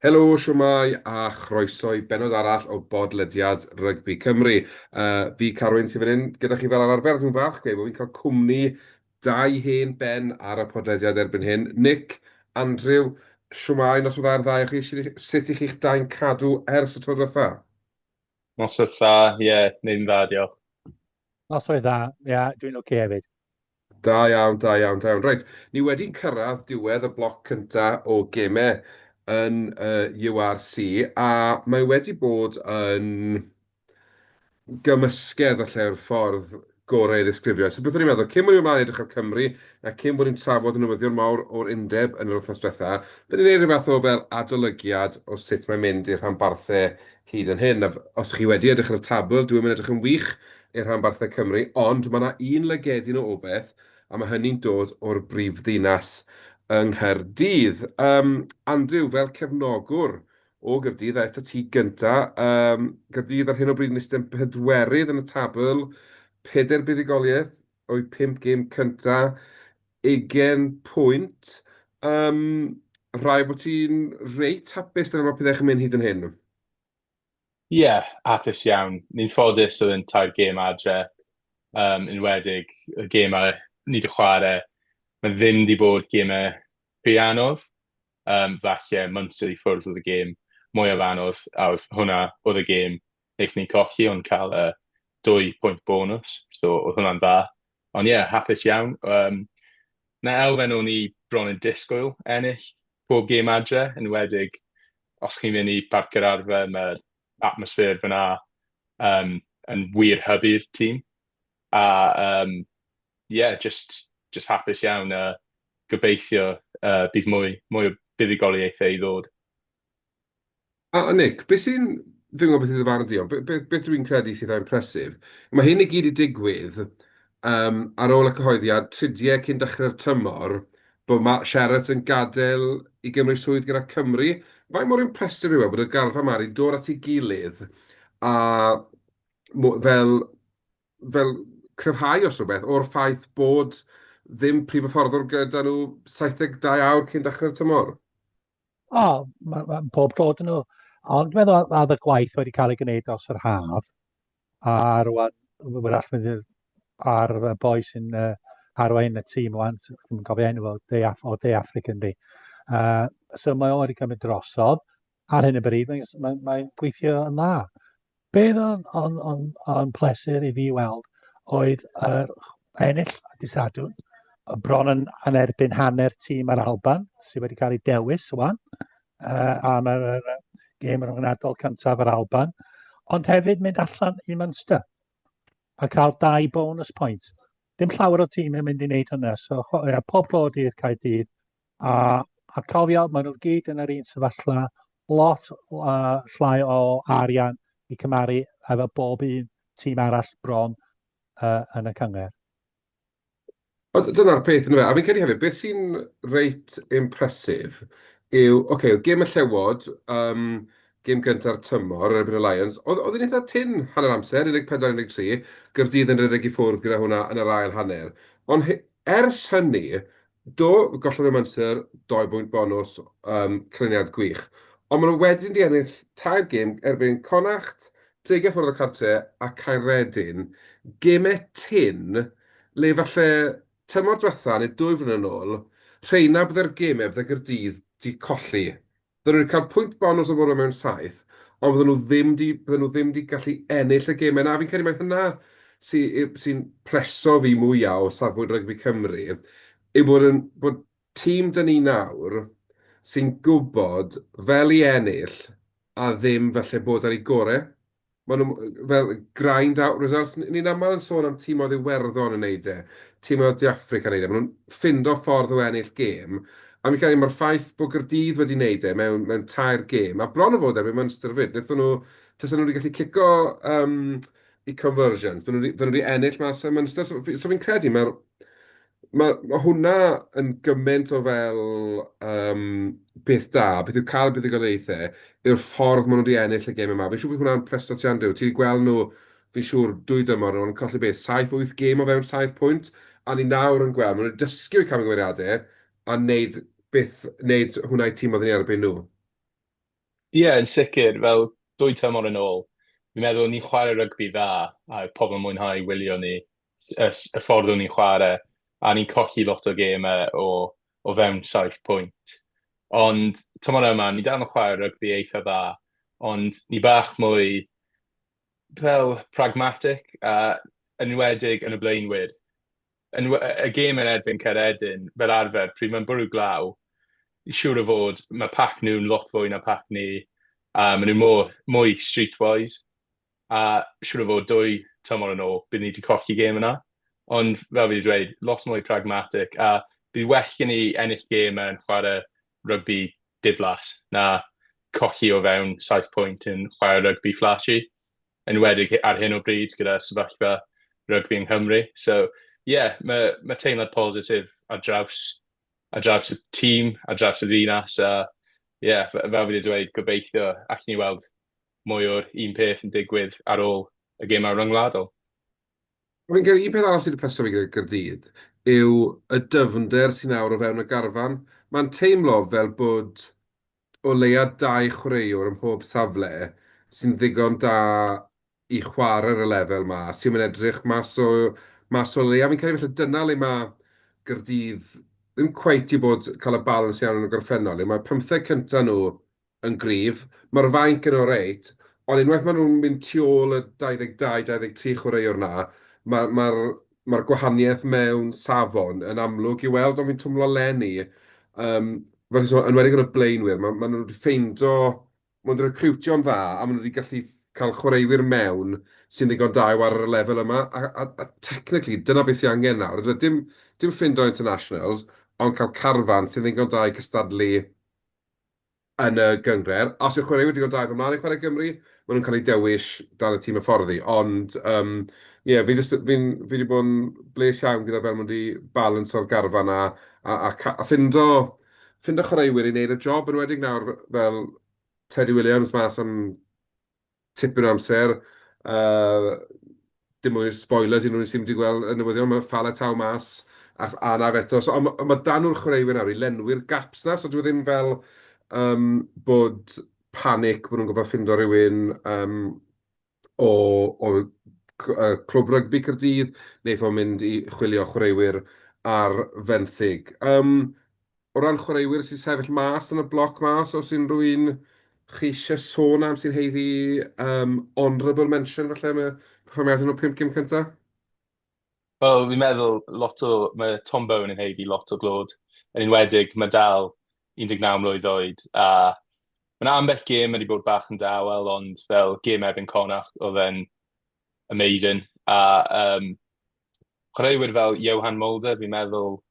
Helo, shwmae, a chroeso i bennod arall o bodlediad Rygbi Cymru. Fi, Carwyn, sydd fan hyn gyda chi fel arfer. Dwi'n falch gweud bod fi'n cael cwmni dau hen ben ar y podlediad erbyn hyn. Nick, Andrew, shwmae, noswaith dda i'r ddau o chi. Sut i chi'ch dau'n cadw ers y tro diwetha? Noswaith dda, ie, yeah, neud yn dda, diolch. Noswaith dda, ie, yeah, dwi'n oce okay hefyd. Da iawn, da iawn, da iawn. Reit, ni wedi cyrraedd diwedd y bloc cynta o gemau yn y URC, a mae wedi bod yn gymysgedd falle yw'r ffordd gorau i ddisgrifio. So beth o'n i'n meddwl, cyn bod ni'n ymlaen i edrych ar Cymru, a cyn bod ni'n trafod y newyddion mawr o'r undeb yn yr wythnos diwetha, dyn ni'n neud rhyw fath o fel adolygiad o sut mae'n mynd i'r rhanbarthau hyd yn hyn. A os chi wedi edrych ar y tabl, dyw e'm yn edrych yn wych i'r rhanbarthau Cymru, ond mae 'na un lygedyn o obaith, a mae hynny'n dod o'r brifddinas yng Nghaerdydd. Yym, Andrew, fel cefnogwr o Gaerdydd, a eto ti gynta, yym, Caerdydd ar hyn o bryd yn eistedd yn pedwerydd yn y tabl, pedair buddugoliaeth o'u pump gêm cynta, 20 pwynt. Yym, rhaid bod ti'n reit hapus dyna mae pethau'n mynd hyd yn hyn. Ie, yeah, hapus iawn. Ni'n ffodus oedd yn tair gêm adre, enwedig y gemau ni wedi chwarae. Mae ddim wedi bod gemau rhy anodd. Falle Munster i ffwrdd oedd y gêm mwyaf anodd, a oedd hwnna oedd y gêm wnaethon ni colli, ond cael y 2 pwynt bonus, so oedd hwnna'n dda. Ond ie, yeah, hapus iawn. Na elfen o'n i bron yn disgwyl ennill pob gêm adre, enwedig os chi'n mynd i Parc yr Arfau, mae'r atmosffer fyna yn wir hybu'r tîm. A yeah, just hapus iawn a gobeithio bydd mwy o buddugoliaethau i ddod. A Nick, beth sy'n... Fi'n gwybod beth yw dy farn di, ond be dwi'n credu sydd eitha impressive, mae hyn i gyd i digwydd ar ôl y cyhoeddiad tridiau cyn dechrau'r tymor bod Matt Sherratt yn gadael i gymryd swydd gyda Cymru. Faint mor impressive yw e bod y garfan 'ma wedi dod at ei gilydd a fel cryfhau os rhywbeth o'r ffaith bod ddim prif hyfforddwr gyda nhw 72 awr cyn dechrau'r tymor? O, mae ma pob clod yn nhw. Ond dwi'n meddwl oedd y gwaith wedi cael ei gwneud dros yr haf, a rwan, wrach mynd ar y boi sy'n arwain y tîm rwan, ddim yn cofio enw o, De, Af o De Africa yndi. So mae o wedi cymryd drosodd. Ar hyn o bryd, mae'n mae, mae gweithio yn dda. Be oedd o'n, on, on pleser i fi weld oedd yr ennill dy Sadwrn, bron yn erbyn hanner tîm yr Alban, sydd wedi cael ei dewis wan, am yr gêm rhyngwladol cyntaf yr Alban, ond hefyd mynd allan i Munster a cael dau bonus point. Dim llawer o tîm yn mynd i wneud hynna, so yeah, pob clod i'r Caerdydd. A cofio, maen nhw gyd yn yr un sefyllfa, lot llai o arian i cymharu efo bob un tîm arall bron yn y cynghrair. Ond dyna'r peth, yndyfe? A fi'n credu hefyd, beth sy'n reit impressive yw, ocê, oedd gêm y Llewod, gêm gynta'r tymor yn erbyn y Lions, oedd hi'n eitha tynn hanner amser, 14-13, Gaerdydd yn rhedeg i ffwrdd gyda hwnna yn yr ail hanner. Ond ers hynny, do, gollodd nhw Munster, dou bwynt bonws, canlyniad gwych. Ond maen nhw wedyn 'di ennill tair gêm erbyn Connacht, Dreigiau Ffordd y Cartre a Caeredin. Gemau tynn, le falle tymor diwetha neu 2 flynedd yn ôl, rheina byddai'r gemau bydde Gaerdydd 'di colli. Bydden nhw wedi cael pwynt bonws o fod o mewn saith, ond bydden nhw ddim 'di, bydden nhw ddim 'di gallu ennill y gemau 'na. Fi'n credu mai hynna sy'n pleso fi mwya o safbwynt rygbi Cymru, yw bod yn, bod tîm 'da ni nawr sy'n gwybod fel i ennill a ddim falle bod ar eu gorau. Maen nhw fel grind out results. Ni'n aml yn sôn am timoedd Iwerddon yn wneud e, timoedd De Affrica yn wneud e. Maen nhw'n ffindo ffordd o ennill gêm. A fi'n credu mae'r ffaith bod Gaerdydd wedi wneud e mewn tair gêm, a bron o fod erbyn Munster 'fyd, wnaethon nhw, tasen nhw wedi gallu cico eu conversions, bydden nhw wedi ennill mas ym Munster. So fi'n credu mae'r Ma' hwnna yn gymaint o fel peth da, beth yw cael y buddugoliaethau, yw'r ffordd maen nhw 'di ennill y gêm yma. Fi'n siŵr bod hwnna'n preso ti Andrew, ti 'di gweld nhw, fi'n siŵr, 2 dymor yn ôl yn colli beth, saith, wyth gêm o fewn 7 pwynt, a ni nawr yn gweld, maen nhw wedi dysgu o'u camgymeriadau a wneud beth, wneud hwnna i tîm oedd yn erbyn nhw. Ie, yeah, yn sicr, fel dwy tymor yn ôl, fi'n meddwl ni'n chwarae rygbi dda, a oedd pobl yn mwynhau wylio ni, y, y ffordd o'n ni'n chwarae, a ni'n colli lot o gemau o, o fewn 7 pwynt. Ond tymor yma, ni dal yn chwarae rygbi eitha dda, ond ni bach mwy fel pragmatic, a yn enwedig yn y blaenwyr. Yn, y gêm yn erbyn Caeredin, fel arfer, pryd mae'n bwrw glaw, siŵr o fod, mae pac nhw'n lot fwy na pac ni, a maen nhw'n mwy, mwy streetwise. A siŵr o fod dwy tymor yn ôl, bydd ni wedi colli gêm yna. Ond fel fi wedi dweud, lot mwy pragmatic, a bydd well gen i ennill gêm yn chwarae rygbi diflas na colli o fewn 7 pwynt yn chwarae rygbi flashy, enwedig ar hyn o bryd gyda sefyllfa rygbi yng Nghymru. So, ie, yeah, mae, mae teimlad positif ar draws, ar draws y tîm, ar draws y ddinas, a ie, yeah, fel fi wedi dweud, gobeithio allwn ni weld mwy o'r un peth yn digwydd ar ôl y gemau ryngwladol. Fi'n credu un peth arall sydd wedi plesio fi gyda Gaerdydd yw y dyfnder sy'n nawr o fewn y garfan. Mae'n teimlo fel bod o leia dau chwaraewr ym mhob safle sy'n ddigon da i chwarae ar y lefel 'ma, sy'n mynd edrych mas o, mas o le. A fi'n credu falle dyna le mae Gaerdydd ddim cweit 'di bod cael y balans iawn yn y gorffennol, le mae pymtheg cynta nhw yn gryf, mae'r fainc yn oreit, ond unwaith maen nhw'n mynd tu ôl y 22, 23 chwaraewr 'na, mae'r mae'r mae'r gwahaniaeth mewn safon yn amlwg i'w weld, ond fi'n twmlo leni, yym, fel ti'n sôn, yn enwedig yn y blaenwyr, ma' maen nhw 'di ffeindo, maen nhw 'di recriwtio'n dda, a maen nhw 'di gallu cael chwaraewyr mewn sy'n ddigon da i ware ar y lefel yma, a a a technically dyna beth sydd angen nawr, dim dim ffindo internationals, ond cael carfan sy'n ddigon da i cystadlu yn y gynghrair. Os yw'r chwaraewyr digon da i fod mlaen i chwarae Gymru, maen nhw'n cael eu dewis dan y tîm hyfforddi. Ond yym ie, fi jyst fi'n fi 'di bod yn bles iawn gyda fel maen nhw 'di balanso'r garfan 'na a a ca- a ffindo ffindo chwaraewyr i wneud y job, yn enwedig nawr fel Teddy Williams mas am tipyn o amser. Yy, dim mwy o spoilers i unrhyw un sydd wedi gweld y newyddion, mae Faletau mas ers anaf eto. So, ond ma' ma' 'da nhw'r chwaraewyr nawr i lenwi'r gaps 'na, so dyw e ddim fel yym bod panic bod nhw'n gorfod ffindo rhywun yym o o yy Clwb Rygbi Caerdydd, neu fod mynd i chwilio chwaraewyr ar fenthyg. Yym, O ran chwaraewyr sy'n sefyll mas yn y bloc 'ma, os oes unrhyw un chi eisiau sôn am sy'n haeddu um, honourable mention falle am y perfformiad yn y pump gêm cyntaf? Wel, fi'n meddwl lot o... Mae Tom Bowen yn haeddu lot o glod. Yn enwedig, mae dal 19 mlwydd oed, a mae 'na ambell gêm wedi bod bach yn dawel, ond fel gêm erbyn Connacht, oedd e'n amazing. A um, chwaraewyr fel Johan Mulder, fi'n meddwl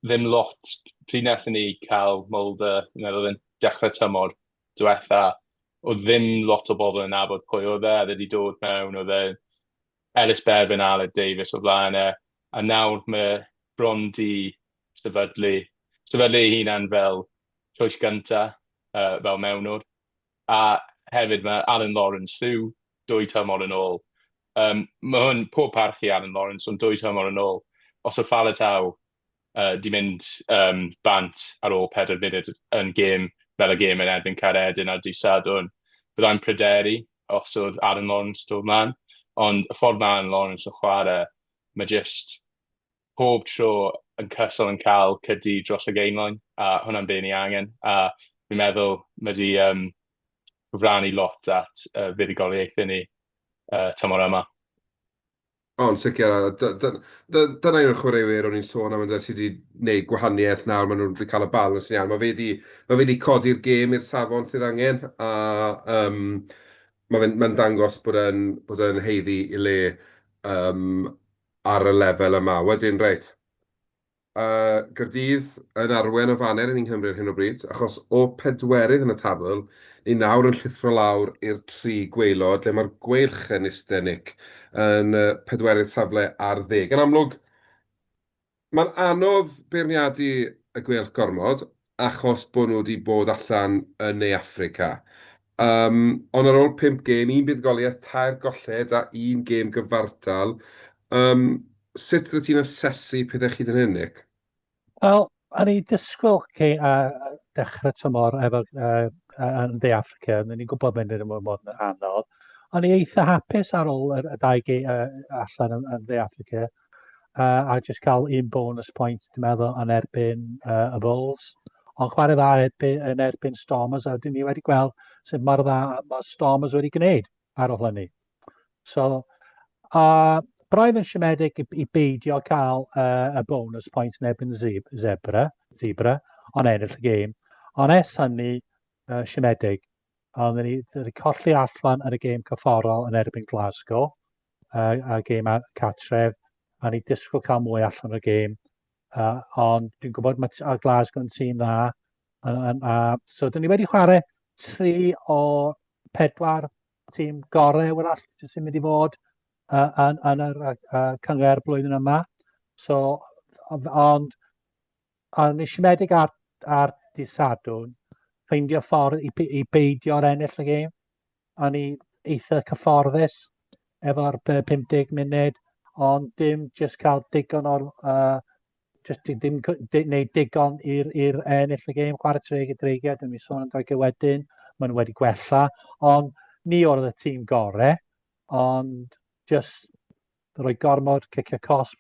ddim lot. Pryd wnaethon ni cael Mulder, fi'n meddwl oedd e'n dechrau tymor diwetha, oedd ddim lot o bobl yn nabod pwy oedd e, oedd e wedi dod mewn, oedd e Ellis Bevan, Aled Davies o flaen e, a nawr mae bron di sefydlu, sefydlu ei hunan fel choice gynta, uh, fel mewnwr. A hefyd mae Alan Lawrence rhyw dwy tymor yn ôl. Um, mae hwn, pob parch i Alan Lawrence, ond dwy tymor yn ôl, os oedd Faletau uh, di mynd um, bant ar ôl 4 munud yn gêm fel y gêm yn erbyn Caeredin ar dydd Sadwrn, byddai'n pryderu os oedd Aaron Lawrence dod mlaen. Ond y ffordd mae Aaron Lawrence yn chwarae, mae just pob tro yn cyson yn cael cydi dros y gainline, a hwnna'n be ni angen. A fi'n meddwl mae di um, cyfrannu lot at uh, fuddugoliaethau ni uh, tymor yma. O, yn sicr, a dyna un o'r chwaraewyr o'n i'n sôn am ynde, sydd wedi gwneud gwahaniaeth nawr, maen nhw wedi cael y balans yn iawn. Mae fe wedi, mae fe wedi codi'r gêm i'r safon sydd angen, a um, mae fe'n mae'n dangos bod e'n bod e'n haeddu ei le um, ar y lefel yma. Wedyn, reit, yy, Gaerdydd yn arwain y faner i ni yng Nghymru ar hyn o bryd, achos o pedwerydd yn y tabl, ni nawr yn llithro lawr i'r tri gwaelod, lle mae'r Gweilch yn iste, Nick, yn y pedwerydd safle ar ddeg. Yn amlwg, mae'n anodd beirniadu y Gweilch gormod, achos bod nhw wedi bod allan yn Ne Affrica. Yym, ond ar ôl pump gêm, un buddugoliaeth, tair golled a un gêm gyfartal, yym, sut fyddet ti'n asesu pethau chyd yn hyn, Nick? Wel, o'n i'n disgwyl cyn uh, dechrau tymor efo uh, yn De Affrica, ni'n gwybod mae'n ddim yn bod yn anodd. O'n i eitha hapus ar ôl y dau ge allan yn De Affrica, a jyst cael un bonus point, dwi'n meddwl, yn erbyn y Bulls. Ond chwarae dda erbyn, yn erbyn Stormers, a dyn ni wedi gweld sut mor dda mae Stormers wedi gwneud ar ôl hynny. So, a braidd yn siomedig i beidio cael y bonus point yn erbyn Zebra, Zebra, ond ennill y gêm. Ond ers hynny, siomedig. Ond ni wedi colli allan yn y gêm cyfforol yn erbyn Glasgow, a gêm cartref, a ni disgwyl cael mwy allan o'r gêm. Ond dwi'n gwybod mae Glasgow yn tîm dda. So, dyn ni wedi chwarae 3 o 4 tîm gorau wrach sy'n mynd i fod yn yr cynghrair blwyddyn yma. So, ond ond nes i siomedig ar dydd Sadwrn, ffeindio ffordd i beidio'r ennill y gêm. O'n i eitha cyfforddus efo'r 50 munud, ond dim jyst cael digon o'r jyst dim gwneud digon i'r ennill y gêm, chwarae teg i Dreigiau, dwi'n mynd sôn am Dreigiau wedyn, maen nhw wedi gwella, ond ni oedd y tîm gorau, ond just rhoi gormod cicio cosb,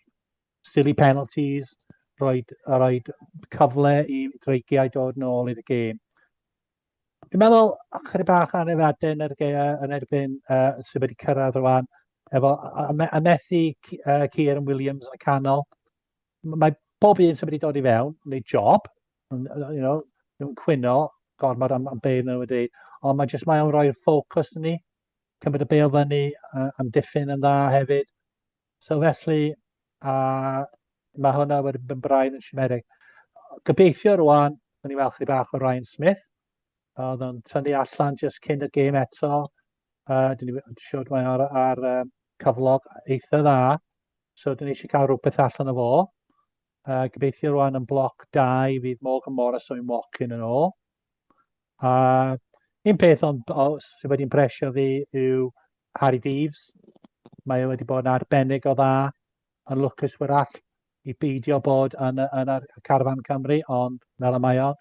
silly penalties, rhoi cyfle i Dreigiau dod nôl i'r gêm. Dwi'n meddwl chydig bach o anafiadau yn, yr, yn erbyn sydd wedi cyrraedd rwan, efo a methu Kieran Williams yn y canol. Mae bob un sydd wedi dod i fewn, wneud job, nhw'n cwyno gormod am be nhw wedi, ond mae jyst mae o'n rhoi'r ffocws ni, cymryd y bêl fyny, amddiffyn yn dda hefyd. So felly, a mae hwnna wedi bod yn braidd yn siomedig. Gobeithio rwan, o'n i weld chdi bach o Ryan Smith, oedd o'n tynnu allan jyst cyn y gêm eto. Dyn ni'n siŵr mae ar cyflog eitha dda, so dyn ni eisiau cael rhywbeth allan o fo. Gobeithio rwan yn bloc 2 fydd Morgan Morris o'n Watkin yn ôl. A un peth ond sydd wedi impresio fi yw Harri Deaves. Mae e wedi bod yn arbennig o dda, yn lwcus wrach i beidio bod yn y carfan Cymru, ond fel y mae o.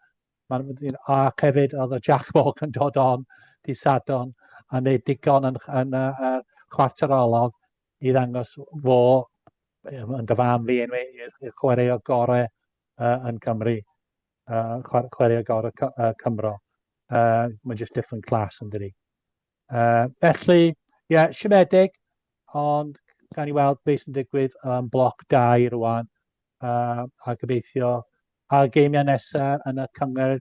Ac hefyd oedd y Jack Morgan dod on di Sadwrn a wneud digon yn y chwarter olaf i ddangos fo yn dy fam fi anyway, i'r chwaraewr gorau yn Cymru, chwaraewr gorau Cymro. Mae'n just different class yn dydi. Felly, ie, yeah, siomedig, ond gan i weld beth sy'n digwydd yn bloc 2 rwan, a gobeithio a'r geimiau nesaf yn y cynghrair,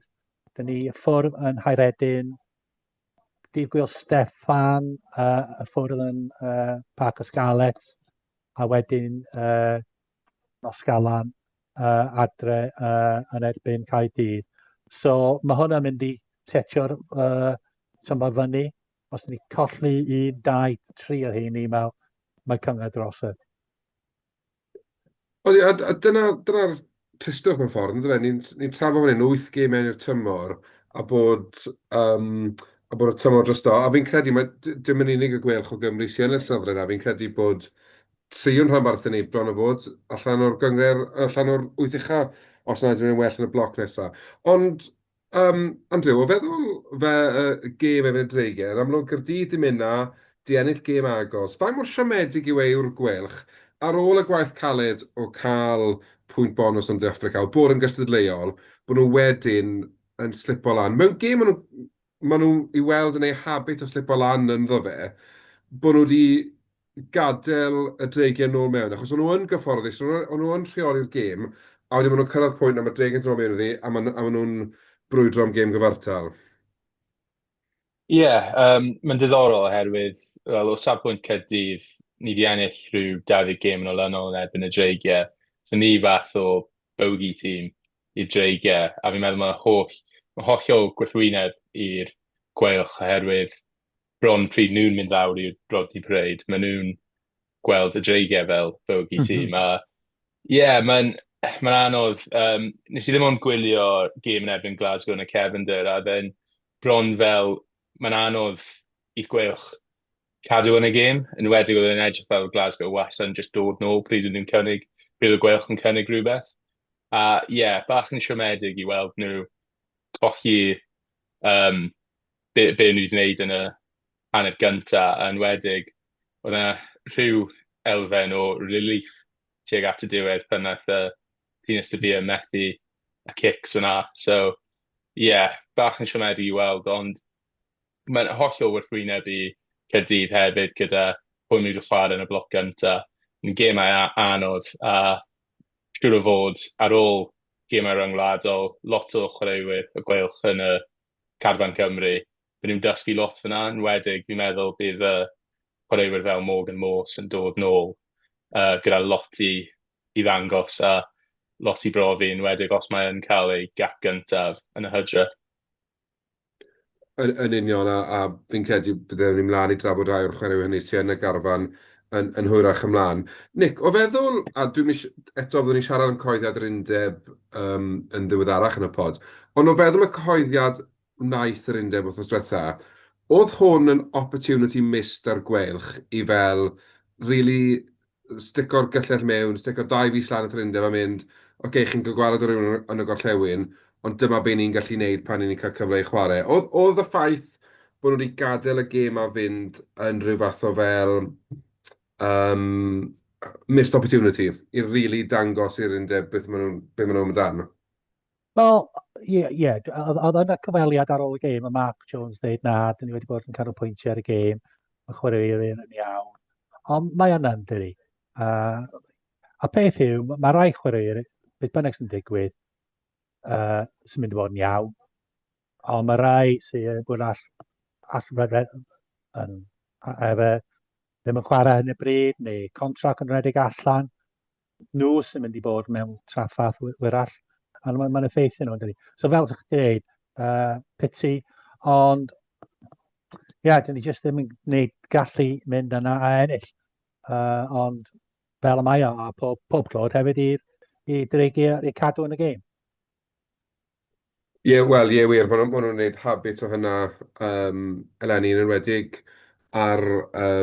dyn ni ffwrdd yn Nghaeredin, dydd Gwyl Steffan, y ffwrdd yn Parc y Scarlets, a wedyn Nos Galan adre yn erbyn Caerdydd. So mae hwnna'n mynd i setio'r tymor fyny. Os ni colli 1, 2, 3 o heini, mae cynghrair drosodd. O, a dyna'r tristwch mewn ffordd, yndyfe? Ni'n trafod fan hyn 8 gêm mewn i'r tymor a bod y tymor drosto. A fi'n credu, mae dim yn unig y Gweilch o Gymru sy'n yn y safle yna, fi'n credu bod tri o'n rhanbarthau ni bron o fod allan o'r gynghrair, allan o'r wyth ucha, os na ydyn nhw'n well yn y bloc nesaf. Ond, Andrew, o feddwl fe gêm efo'r Dreigiau, yn amlwg Caerdydd 'di mynd 'na, 'di ennill gêm agos. Faint mor siomedig yw e yw'r Gweilch ar ôl y gwaith caled o cael pwynt bonws yn De Affrica, o bod yn gystadleuol, bod nhw wedyn yn slipo lan? Mewn gêm maen nhw i weld yn eu habit o slipo lan ynddo fe, bod nhw wedi gadael y Dreigiau nôl mewn, achos o'n nhw yn gyfforddus, o'n nhw yn rheoli'r gêm, a wedyn maen nhw'n cyrraedd pwynt na mae'r Dreigiau'n dod mewn iddi, a maen nhw'n brwydro am gêm gyfartal. Ie, yeah, mae'n diddorol oherwydd, wel, o safbwynt Caerdydd, ni wedi ennill rhyw 20 gêm yn olynol yn erbyn y Dreigiau. So ni fath o bogey team i'r Dreigiau, a fi'n meddwl mae hollol gwrthwyneb i'r Gweilch oherwydd bron pryd nhw'n mynd lawr i'r Rodney Parade, maen nhw'n gweld y Dreigiau fel bogey team. A ie, yeah, mae'n anodd. Nes i ddim ond gwylio gêm yn erbyn Glasgow yn y cefndir, a then bron fel mae'n anodd i'r Gweilch cadw yn y gêm, yn enwedig oedd e'n edrych fel Glasgow wastad yn just dod nôl pryd oedd nhw'n cynnig, pryd oedd Gweilch yn cynnig rhywbeth. A ie, yeah, bach yn siomedig i weld nhw colli. be, be nhw wedi gwneud yn y hanner gynta, yn enwedig oedd yna rhyw elfen o relief tuag at y diwedd pan nath Tinus de Beer methu y cics fyna. So, ie, yeah, bach yn siomedig i weld, ond mae'n hollol wrthwyneb i Caerdydd hefyd gyda pwy maen nhw wedi chwarae yn y bloc gyntaf. Yn gemau anodd a siŵr o fod ar ôl gemau ryngwladol, lot o chwaraewyr y Gweilch yn y carfan Cymru, byd nhw'n dysgu lot fyna, yn enwedig fi'n meddwl bydd y chwaraewyr fel Morgan Morse yn dod nôl gyda lot i, i ddangos a lot i brofi, yn enwedig os mae yn cael ei gap gyntaf yn y hydref. Yn, yn union, a, a fi'n credu byddwn ni'n mlaen i drafod rhai o'r chwaraewyr hynny sydd yn y garfan yn, yn hwyrach ymlaen. Nick, o feddwl, a dwi'n eto fyddwn ni'n siarad am cyhoeddiad yr undeb um, yn ddiweddarach yn y pod, ond o feddwl y cyhoeddiad wnaeth yr undeb wythnos diwetha, oedd hwn yn opportunity missed ar Gweilch i fel really stico'r gyllell mewn, stico 2 fis lan at yr undeb a mynd, "Ocê, chi'n cael gwared o rywun yn y gorllewin, ond dyma be ni'n gallu wneud pan ni'n cael cyfle i chwarae." Oedd, oedd y ffaith bod nhw wedi gadael y gêm a fynd yn rhyw fath o fel missed opportunity i really dangos i'r undeb beth maen nhw'n beth maen nhw'n amdano? Wel, ie, yeah, yeah. Oedd yna cyfweliad ar ôl y gêm, a Mark Jones dweud na, dyn ni wedi bod yn canolbwyntio ar y gêm, mae chwaraewyr yn iawn. Ond mae yna yn dydi. A peth yw, mae rai chwaraewyr, beth bynnag sy'n digwydd, sy'n mynd i fod yn iawn. Ond mae rai sy'n bod all, all yn, efo, ddim yn chwarae yn y bryd, neu contract yn rhedeg allan, nhw sy'n mynd i bod mewn traffath wyrall, a mae'n ma effeithio nhw, dydy. So fel ydych chi'n dweud, pity, ond ie, yeah, dyn ni jyst ddim yn gwneud gallu mynd yna a ennill. Ond fel y mae o, a pob, pob clod hefyd i Dreigiau i cadw yn y gêm. Ie, wel, ie wir, maen nhw'n ma nhw'n gwneud habit o hynna eleni, yn enwedig ar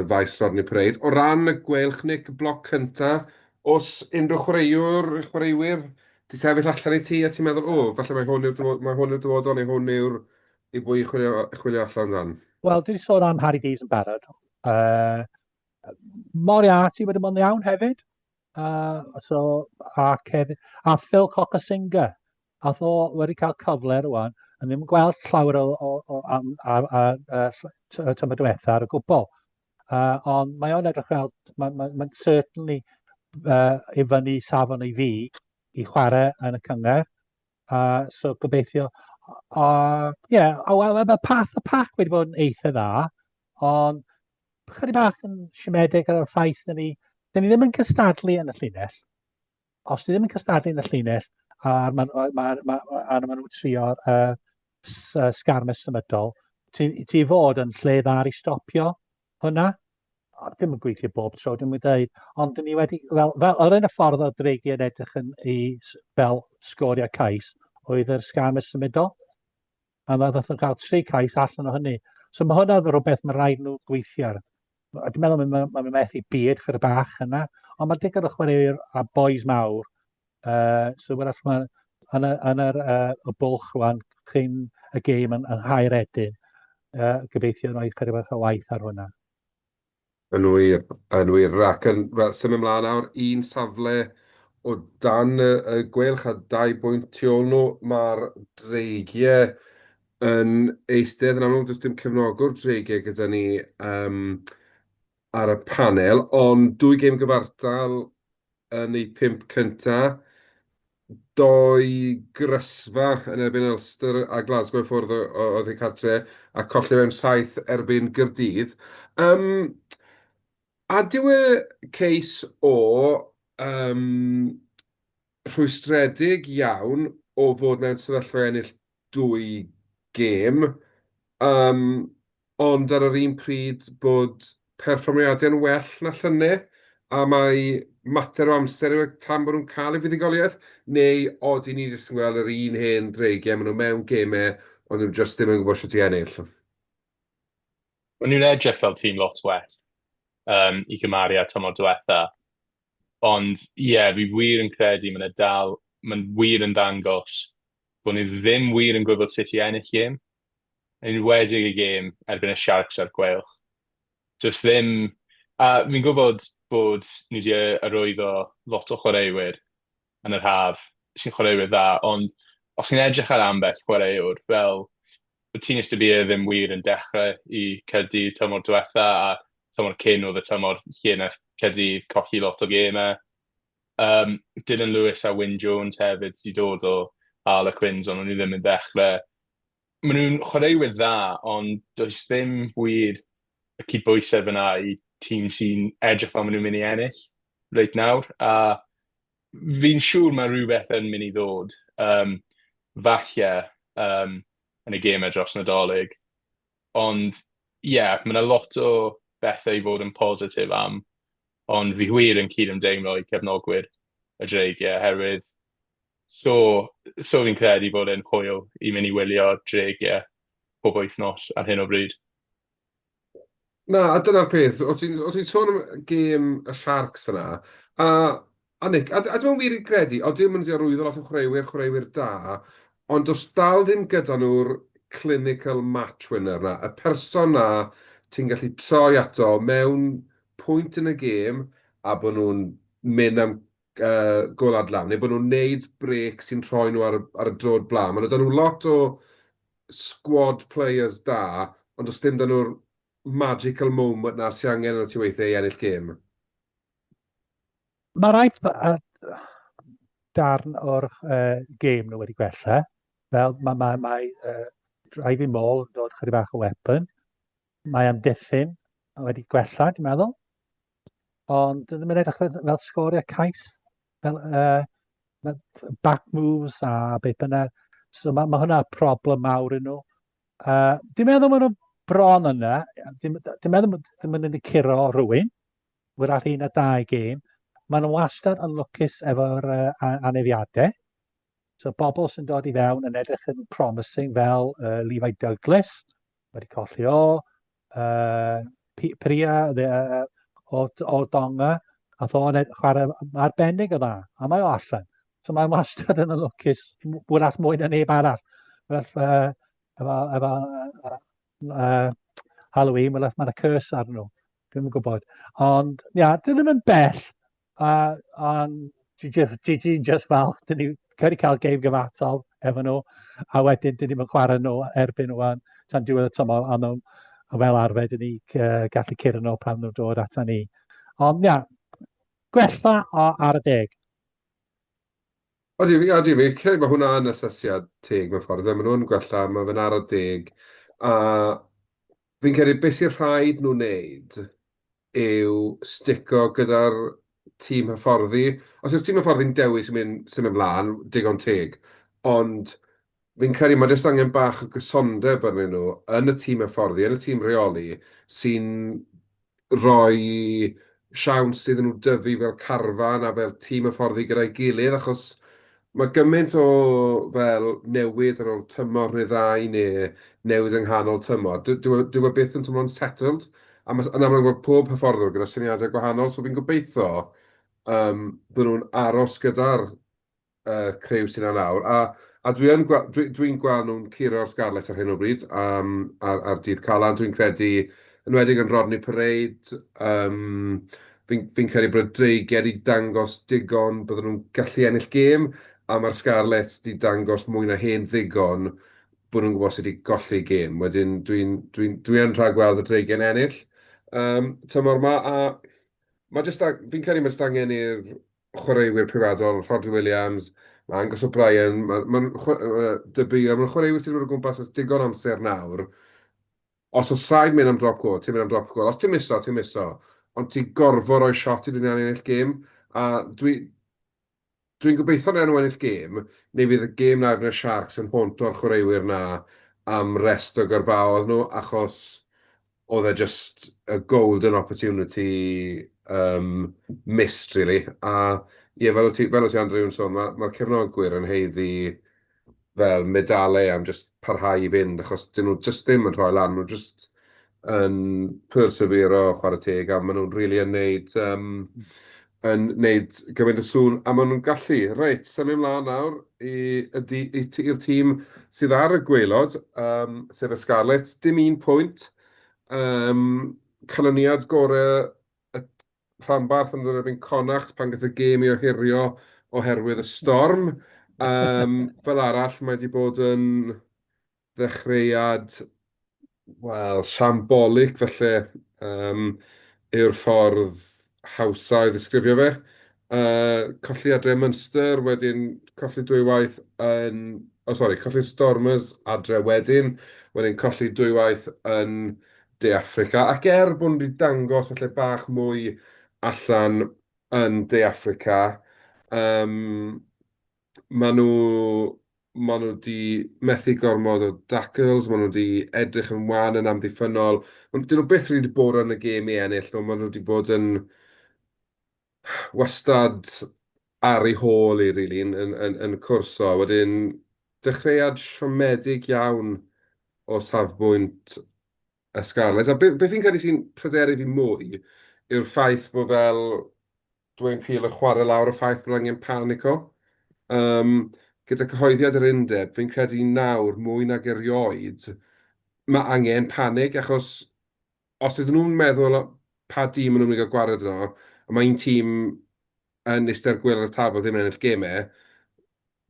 faes Rodney Parade. O ran y Gweilch, Nick, y bloc cynta, oes unrhyw chwaraewr, chwaraewyr 'di sefyll allan i ti a ti'n meddwl, "O, falle mae hwn yw'r dyfodol, mae hwn yw'r dyfodol," neu hwn yw'r i bwy i chwilio, chwilio allan amdan? Wel, dwi wedi sôn am Harri Deaves yn barod. Moriarty wedi bod yn iawn hefyd. So, a, Kevin, a Phil Cokanasiga, ath o wedi cael cyfle rwan, yn ddim yn gweld llawer o am, a, a, tymor diwetha ar y gwbl. Ond mae o'n edrych fel, mae'n ma, ma certainly i fyny safon i fi i chwarae yn y cynghrair. So gobeithio, yeah, a wel, mae path y pac wedi bod yn eitha dda, ond chydig bach yn siomedig ar y ffaith dyn ni, dyn ni ddim yn cystadlu yn y llinell. Os ni ddim yn cystadlu yn y llinell, a maen ma, ma, ma, a ma nhw'n trio'r sgarmes symudol, ti, ti fod yn lle dda i stopio hwnna. A dim yn gweithio bob tro, dim yn dweud, ond dyn ni wedi, fel yr un y ffordd o Dreigiau yn edrych yn i, fel sgorio cais, oedd yr sgarmes symudol. A mae ddoth yn cael tri cais allan o hynny. So mae hwnna rhywbeth mae rhaid nhw gweithio ar. A dwi'n meddwl mae'n ma, ma methu byd chyda bach yna, ond mae digon o chwaraewyr a boys mawr. So wrach mae yn, y, yn yr, y bwlch rwan cyn y gêm yn Nghaeredin, gobeithio rhoi chydig bach o waith ar hwnna. Yn wir, yn wir. Ac yn, wel, symud ymlaen nawr, un safle o dan y, y Gweilch a 2 bwynt tu ôl nhw, mae'r Dreigiau yn eistedd. Yn amlwg, does dim cefnogwr Dreigiau gyda ni ar y panel, ond dwy gêm gyfartal yn eu pump cynta, dou grysfa yn erbyn Ulster a Glasgow i ffwrdd oedd eu cartre, a colli mewn saith erbyn Gaerdydd. A dyw e case o rhwystredig iawn o fod mewn sefyllfa i ennill dwy gêm, ond ar yr un pryd bod perfformiadau'n well na llynedd, a mai mater o amser yw e tan bod nhw'n cael eu fuddugoliaeth, neu odi ni jyst yn gweld yr un hen Dreigiau, maen nhw mewn gemau, ond nhw jyst ddim yn gwybod sut i ennill? Maen nhw'n edrych fel tîm lot well i gymharu â tymor diwetha. Ond ie, yeah, fi wir yn credu mae'n dal, mae'n wir yn dangos bod ni ddim wir yn gwybod sut i ennill gêm. Enwedig y gêm erbyn y Sharks a'r Gweilch. Does ddim... A fi'n gwybod bod ni wedi arwyddo lot o chwaraewyr yn yr haf sy'n chwaraewyr dda, ond os chi'n edrych ar ambell chwaraewr, fel bod Tinus de Beer ddim wir yn dechrau i Caerdydd tymor diwetha, a tymor cyn oedd y tymor lle wnaeth Caerdydd colli lot o gemau. Dylan Lewis a Wyn Jones hefyd 'di dod o Harlequins, ond o'n nhw ddim yn dechrau. Maen nhw'n chwaraewyr dda, ond does ddim wir y cydbwysedd fyna i tîm sy'n edrych fel maen nhw'n mynd i ennill reit nawr. A fi'n siŵr mae rhywbeth yn mynd i ddod, falle yn y gemau dros Nadolig. Ond ie, yeah, mae yna lot o bethau i fod yn positif am, ond fi wir yn cydymdeimlo i cefnogwyr y Dreigiau, oherwydd so, so fi'n credu bod e'n hwyl i mynd i wylio Dreigiau pob wythnos ar hyn o bryd. Na, a dyna'r peth, o ti'n o ti'n sôn am gêm y Sharks fan'na, a a Nick, a a dwi'm wir yn credu, odyn maen nhw 'di arwyddo lot o chwaraewyr, chwaraewyr da, ond does dal ddim gyda nhw'r clinical match winner 'na, y person 'na ti'n gallu troi ato mewn pwynt yn y gêm a bod nhw'n mynd am gôl adlam, neu bod nhw'n wneud brêc sy'n rhoi nhw ar y ar y droed blaen. Maen nhw 'da nhw lot o squad players da, ond does dim 'da nhw'r magical moment 'na sy angen arno ti weithiau i ennill gêm. Mae rai darn o'r gêm nhw wedi gwella. Fel mae, mae, mae driving maul yn dod chydig bach o weapon. Mae amddiffyn wedi gwella, dwi'n meddwl. Ond ddim yn edrych fel sgorio cais. Fel, back moves a beth bynnag. So mae, mae hwnna problem mawr i nhw. Dwi'n meddwl maen nhw bron yna. Dwi'n dwi meddwl ddim yn mynd i curo rhywun. Wrach un a dau gêm. Maen nhw wastad yn lwcus efo'r anafiadau. So bobl sy'n dod i fewn yn edrych yn promising fel Levi Douglas, wedi colli o, Priya o, o Donga, a o'n chwarae arbennig o dda, a mae o allan. So mae'n wastad yn lwcus, wrach mwy na neb arall. Wrach, efo, efo Halloween, wrach mae'n curse arnyn nhw. Dwi'm yn gwybod. Ond, ia, dwi ddim yn bell. A, ond dwi just, dwi, dwi just falch, dyn ni wedi cael gêm gyfatal efo nhw, a wedyn dyn ni'n chwarae nhw erbyn wan tan diwedd y tymor, a nhw, a fel arfer, dyn ni gallu curo nhw pan nhw'n dod ata ni. Ond, ia, gwella o, ar y deg. Odi, odi, fi'n credu bod hwnna yn asesiad teg mewn ffordd. Maen nhw'n gwella, mae fe'n ar y deg. A fi'n credu beth sy'n rhaid nhw wneud yw stico gyda'r tîm hyfforddi. Os yw'r tîm hyfforddi'n dewis i mynd symud ymlaen, digon teg. Ond fi'n credu mae jyst angen bach o gysondeb arnyn nhw yn y tîm hyfforddi, yn y tîm rheoli, sy'n rhoi siawns iddyn nhw dyfu fel carfan a fel tîm hyfforddi gyda'i gilydd, achos mae gymaint o fel newid ar ôl tymor neu ddau neu newid yng nghanol tymor. Dyw e dyw e byth yn teimlo'n settled, a ma' yn amlwg mae pob hyfforddwr gyda syniadau gwahanol, so fi'n gobeithio yym bod nhw'n aros gyda'r criw sydd 'na nawr. A a dwi yn gwe- dwi dwi'n gweld nhw'n curo'r Scarlets ar hyn o bryd yym ar ar dydd Calan. Dwi'n credu, yn enwedig yn Rodney Parade, yym fi'n fi'n credu bod y Dreigiau 'di dangos digon bydden nhw'n gallu ennill gêm, a mae'r Scarlets 'di dangos mwy na hen ddigon bod nhw'n gwybod sut i golli gêm. Wedyn dwi'n dwi'n dwi yn rhagweld y Dreigiau'n ennill yym tymor 'ma, a ma' jyst a- fi'n credu ma' jyst angen i'r chwaraewyr prifathol, Rhodri Williams, mae Angus O'Brien, mae ma' De Beer, mae'n chwaraewyr sydd wedi bod o gwmpas ers digon amser nawr. Os oes rhaid mynd am drop goal, ti'n mynd am drop goal. Os ti'n miso, ti'n miso. Ond ti'n gorfod rhoi shot i dy hunan i ennill gêm. A dwi, dwi'n gobeithio na nhw ennill gêm, neu fydd y gêm na erbyn y Sharks yn haunto'r chwaraewyr na am rest o gyrfaoedd nhw, achos oedd e just a golden opportunity missed, really. A ie, fel o't ti, fel o't ti Andrew yn sôn, ma' ma'r cefnogwyr yn haeddu fel medalau am jyst parhau i fynd, achos 'dyn nhw jyst ddim yn rhoi lan, maen nhw jyst yn persevero, chwarae teg, a maen nhw'n rili yn wneud yym yn wneud gymaint o sŵn a maen nhw'n gallu. Reit, symud ymlaen nawr i y di- i t- i'r tîm sydd ar y gwaelod, yym, sef y Scarlets. Dim un pwynt. Yym, canlyniad gorau y rhanbarth yn dod erbyn Connacht pan gath y gêm ei ohirio oherwydd y storm. Yym, fel arall, mae 'di bod yn ddechreuad, wel, shambolic falle, yym, yw'r ffordd hawsa i ddisgrifio fe. Yy, colli adre Munster, wedyn colli dwywaith yn... O sori, colli'r Stormers adre wedyn, wedyn colli dwywaith yn De Affrica. Ac er bod nhw wedi dangos falle bach mwy allan yn De Affrica, yym, maen nhw, maen nhw 'di methu gormod o tackles, maen nhw 'di edrych yn wan yn amddiffynnol. Dyn nhw byth rili 'di bod yn y gêm i ennill nhw, maen nhw 'di bod yn wastad ar ei hôl hi rili yn yn yn yn cwrso. Wedyn dechreuad siomedig iawn o safbwynt y Scarlets. A beth beth fi'n credu sy'n pryderu fi mwy yw'r ffaith bod fel Dwayne Peel yn chwarae lawr y ffaith bod angen panico. Yym, gyda cyhoeddiad yr undeb, fi'n credu nawr mwy nag erioed mae angen panig, achos os ydyn nhw'n meddwl pa dîm maen nhw'n mynd i gael gwared arno, a mae un tîm yn eistedd ar gwaelod y tabl ddim yn ennill gemau,